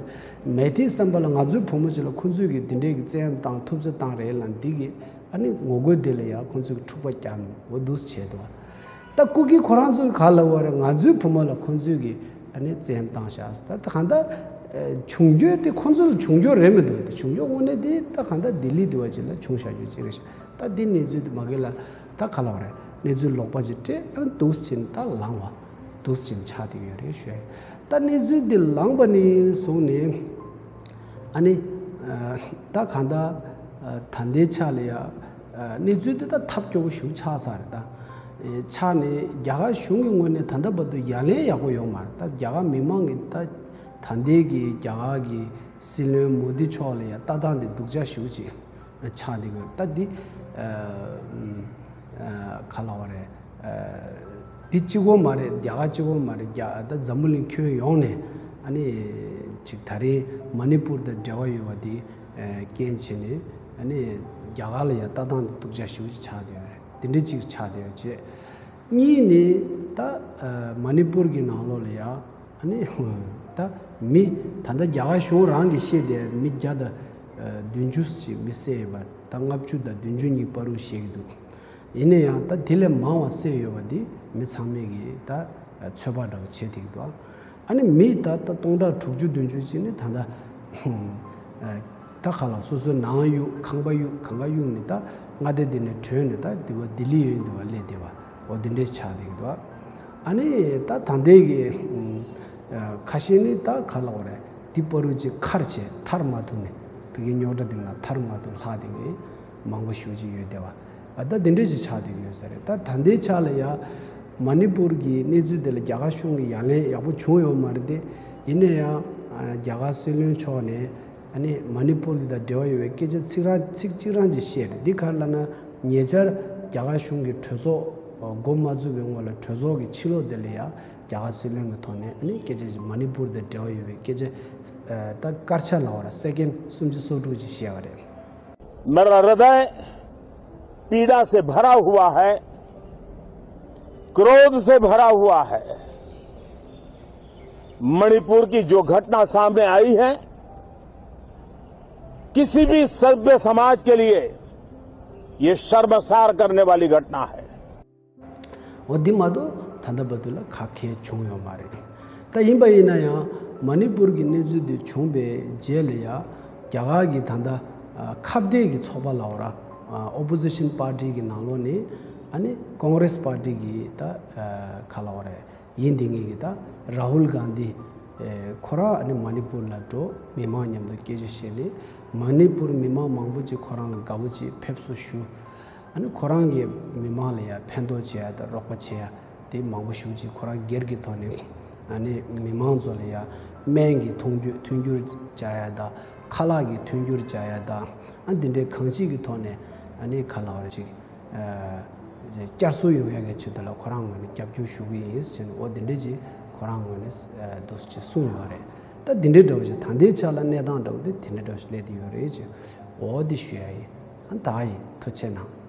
མེ་ཏིའི་བསམ་པ་ལ་ང་ཚོའི་བུ་མོ་ཅིག་ལ་ཁོ་ཚོས་ཀྱི་འདི་འདྲའི་གི་བཙན་གཡེམ་བཏང་། ཐུབ་ཚོད་བཏང་རེད་ལབ་འདི་གི་ཨ་ནི་ངོ་རྒོལ་འདི་ལ་ཡ་ཁོ་ཚོས་ཀྱི་འཁྲུག་པ་བརྒྱབ་ནས་འོ་འདུག་སེ་བྱས་འདུག་ད་ཀུ་ཀི་ཁོ་རང་ཚོས་ག་ལབ་པ་རེད། ང་ཚོའི་བུ་མོ་ལ་ཁོ་ཚོས་ཀྱི་ཨ་ནི་བཙན་གཡེམ་བཏང་ཤག་ཟེར། ད་ད་གང་ལྟར་ཨ་བྱུང་རྒྱུ་དེ་ཁོ་ཚོ་ལ་བྱུང་རྒྱུ་རེད་མི་འདུག་དེ་བྱུང་རྒྱུ་དངོས་གནས་དེ་ད་གང་ལྟར་ལྡི་ལི་འདི་བ་ཅིག་ལ་བྱུང་བཞག་རྒྱུ་ཅིག་རེད་ཤག་ད་འདི་གནས་ཚུལ་དེ་མ་གི་ལ། ད་ག་ལབ་རེད། གནས་ཚུལ་ལོག་པ་ཅིག་སྤྲད། ཨ་ནི་འདུག་སེ་ད་ལངས་པ། འདུག་སེ་ཆགས་བསྡད་ཡོད་རེད་ཞུ། ད་གནས་ཚུལ་འདི་ལངས་པ་ནས་བཟུང་ནས་ཨ་ནི་ཨ་ད་གང་ལྟར་ཨ་ད་ལྟའི་ཆ་ལ་ཡ་ཨ་གནས་ཚུལ་འདི་ད་ཐབས་སྐྱོ་པོ་ཞིག་ཆགས་ཚར་རེད་ད། ཨེ་ཆགས་ནས་རྒྱ་གར་གཞུང་གི་ངོས་ནས་ད་ལྟ་བར་དུ་ཡ་ལན་ཡག་པོ་ཡོད་མ་རེད། ད་རྒྱ་གར་མི་མང་གིས་ད་ད་ལྟའི་གི་རྒྱ་གར་གི་སྲིད་བློན་མོ་དི་མཆོག་ལ་ཡ་ལྟ་སྟངས་འདི་སྡུག་ཅག་ཞེ་པོ་ཅིག་ཆགས་འདུག་གི། ད་འདི་ཨ་ཨ་ག་ལབ་དགོས་རེད། ཨ་འདི་གཅིག་པོ་མ་རེད། རྒྱ་གར་གཅིག་པོ་མ་རེད། རྒྱ་ད་འཛམ་བུ་གླིང་ཁྱོན་ཡོངས་ནས་ཨ་ནི་ཅིག་ད་རིང་མ་ནི་པུར་དང་འབྲེལ་བ་ཡོད་པ་འདི་ཨ་རྐྱེན་བྱས་ནས་ཨ་ནི་རྒྱ་གར་ལ་ཡང་ལྟ་སྟངས་འདི་སྡུག་ཅག་ཞེ་པོ་ཅིག་ཆགས་བསྡད་ཡོད་རེད། འདི་འདྲ་ཅིག་ཆགས་བསྡད་ཡོད་བྱས། གཉིས་ནི་ད་ཨ་མ་ནི་པུར་གྱི་ནང་ལོགས་ལ་ཡ་ཨ་ནི་ད་མི་ད་ལྟ་རྒྱ་གར་གཞུང་རང་གིས་བཤད་བསྡད་མི་བརྒྱ་དང་ཨ་བདུན་ཅུ་ཅིག་མི་བསད་ཡོད་པ། ད་ལྔ་བཅུ་དང་བདུན་ཅུ་གཉིས་བར་དུ་བཤད་ཀྱི་འདུག། ཡིན་ན་ཡང་ད་དེ་ལས་མང་བ་བསད་ཡོད་པ་འདི་མི་ཚང་མས་ཀྱི་ད་ཚོད་དཔག་འདྲ་བོ་བྱེད་ཐུབ་ཀྱི་འདུག། ཨ་ནི་མི་ད་ལྟ་སྟོང་ཕྲག་དྲུག་ཅུ་བདུན་ཅུ་ཅིག་ནི་ད་ལྟ་ཨ་ད་ག་ལབ། སོ་སོའི་ནང་གཡུག་ཁང་པ་གཡུག་གང་ག་གཡུག་ནས་ད་མངའ་སྡེ་འདི་ནས་བྲོས་ནས་ད་འདི་བ་ལྡི་ལི་ཡོད་འདི་བ་སླེབས་བསྡད་པ། འོ་འདི་འདྲས་ཆགས་བསྡད་ཀྱི་འདུག། ཨ་ནི་ད་ད་ལྟའི་གི་ཨ་ཁ་ཤས་ནི་ད་ག་ལབ་དགོས་རེད། འདི་བར་དུ་ཅིག་ཁར་བྱས་ཐར་མ་ཐུབ་ནས་ཕ་གིའི་རྙོག་དྲ་འདི་ནང་ཐར་མ་ཐུབ་ལྷག་བསྡད་མཁན་མང་པོ་ཞེ་པོ་ཅིག་ཡོད་བསྡད་པ། ཨ་ད་འདི་འདྲས་ཅིག་ཆགས་བསྡད་ཀྱི་ཡོད་ས་རེད། ད་ད་ལྟའི་ཆ་ལ་ཡ་མ་ནི་པུར་གྱི་གནས་ཚུལ་དེ་ལ་རྒྱ་གར་གཞུང་གི་ཡ་ལན་ཡག་པོ་བྱུང་ཡོད་མ་རེད་དེ། ཡིན་ན་ཡང་ཨ་རྒྱ་གར་སྲིད་བློན་མཆོག་ནས་ཨ་ནི་མ་ནི་པུར་གྱི་དང་འབྲེལ་བ་ཡོད་པའི་སྐད་ཆ་ཚིག་རང་ཚིག་གཅིག་རང་ཅིག་བཤད་རེད། འདི་ག་རེ་ལབ་ན། ཉེ་ཆར་རྒྱ་གར་གཞུང་གི་གྲོས་ཚོགས་འགོ་མ་བཙུགས་པའི་སྔོན་ལ་གྲོས་ཚོགས་ཀྱི་ཕྱི་ལོགས་དེ་ལ་ཡ་རྒྱ་གར་སྲིད་བློན་གྱི་ཐོག་ནས་ཨ་ནི་སྐད་ཆ་ཅིག་མ་ནི་པུར་དང་འབྲེལ་བ་ཡོད་པའི་སྐད་ཆ་ཨ་ད་སྐར་ཆ་ལབ་དགོས་རེད། སེ་ཀེན་སུམ་ཅུ་སོ་དྲུག་ཅིག་བཤད་པ་རེད། मेरा हृदय पीड़ा से भरा हुआ है, क्रोध से भरा हुआ है। मणिपुर की जो घटना सामने आई है, किसी भी सभ्य समाज के लिए ये शर्मसार करने वाली घटना है। འོ་འདི་མ་གཏོགས་ད་ལྟ་བར་དུ་ལ་ཁ་ཁྱེར་བྱུང་ཡོད་མ་རེད། ད་ཡིན་པ་ཡིན་ན་ཡང་མ་ནི་པུར་གྱི་གནས་ཚུལ་འདི་བྱུང་པའི་རྗེས་ལ་ཡ་རྒྱ་གར་གྱི་ད་ལྟ་ཨ་ཁ་གཏད་ཀྱི་ཚོགས་པ་ལབ་དགོས་རེད། ཨ་ཨོ་པོ་ཟི་ཤན་པར་ཊི་གི་ནང་ལོགས་ནས་ཨ་ནི་ཀོང་རེས་པར་ཊི་གི་ད་ཨ་ག་ལབ་དགོས་རེད། ཡིན་དེ་ངེད་ཀྱི་ད་རཱ་ཧུལ་གྷན་དྷི་ཨེ་ཁོ་རང་ཨ་ནི་མ་ནི་པུར་ལ་འགྲོ། མི་མང་མཉམ་དུ་སྐད་ཆ་བཤད་ནས་མ་ནི་པུར་མི་མང་མང་པོ་ཅིག་ཁོ་རང་ལ་དགའ་པོ་ཅིག་ཕེབས་བསུ་ཞུ། ཨ་ནི་ཁོ་རང་གིས་མི་མང་ལ་ཡ་ཕན་ཐོགས་བྱེད་ཡ་དང་རོགས་པ་བྱེད་ཡ་དེ་མང་པོ་ཞེ་པོ་ཅིག་ཁོ་རང་སྒེར་གྱི་ཐོག་ནས་ཨ་ནི་མི་མང་ཚོ་ལ་ཡ་སྨན་གྱི་མཐུན་འགྱུར་མཐུན་འགྱུར་བྱ་ཡ་དང་། ཁ་ལག་གི་མཐུན་འགྱུར་བྱ་ཡ་དང་། ཨ་འདི་འདྲའི་གང་ཅིའི་ཐོག་ནས་ཨ་ནི་ག་ལབ་དགོས་རེད། ཅིག་ཨ་བསྐྱར་གསོ་ཡོང་ཡག་གི་ཆེད་དུ་ལ་ཁོ་རང་ངོས་ནས་རྒྱབ་སྐྱོར་ཞུ་གི་ཡིན་ཟེར་ནས། འོ་འདི་འདྲ་ཅིག་ཁོ་རང་ངོས་ནས་ཨ་འདུག་སེ་ཅིག་གསུངས་ཡོད་རེད། ད་འདི་འདྲའི་འདྲ་བོ་ཞིག་ད་ལྟའི་ཆ་ལ་གནས་སྟངས་འདྲ་བོ་དེ་དེ་འདྲ་འདྲ་བོ་ཞིག་སླེབས་བསྡད་ཡོད་རེད་ཅེས། འོ་འདི་ཞུ་ཡ་ཡིན། ཨ་ད་ཡིན། ཐུགས་རྗེ་གནང་།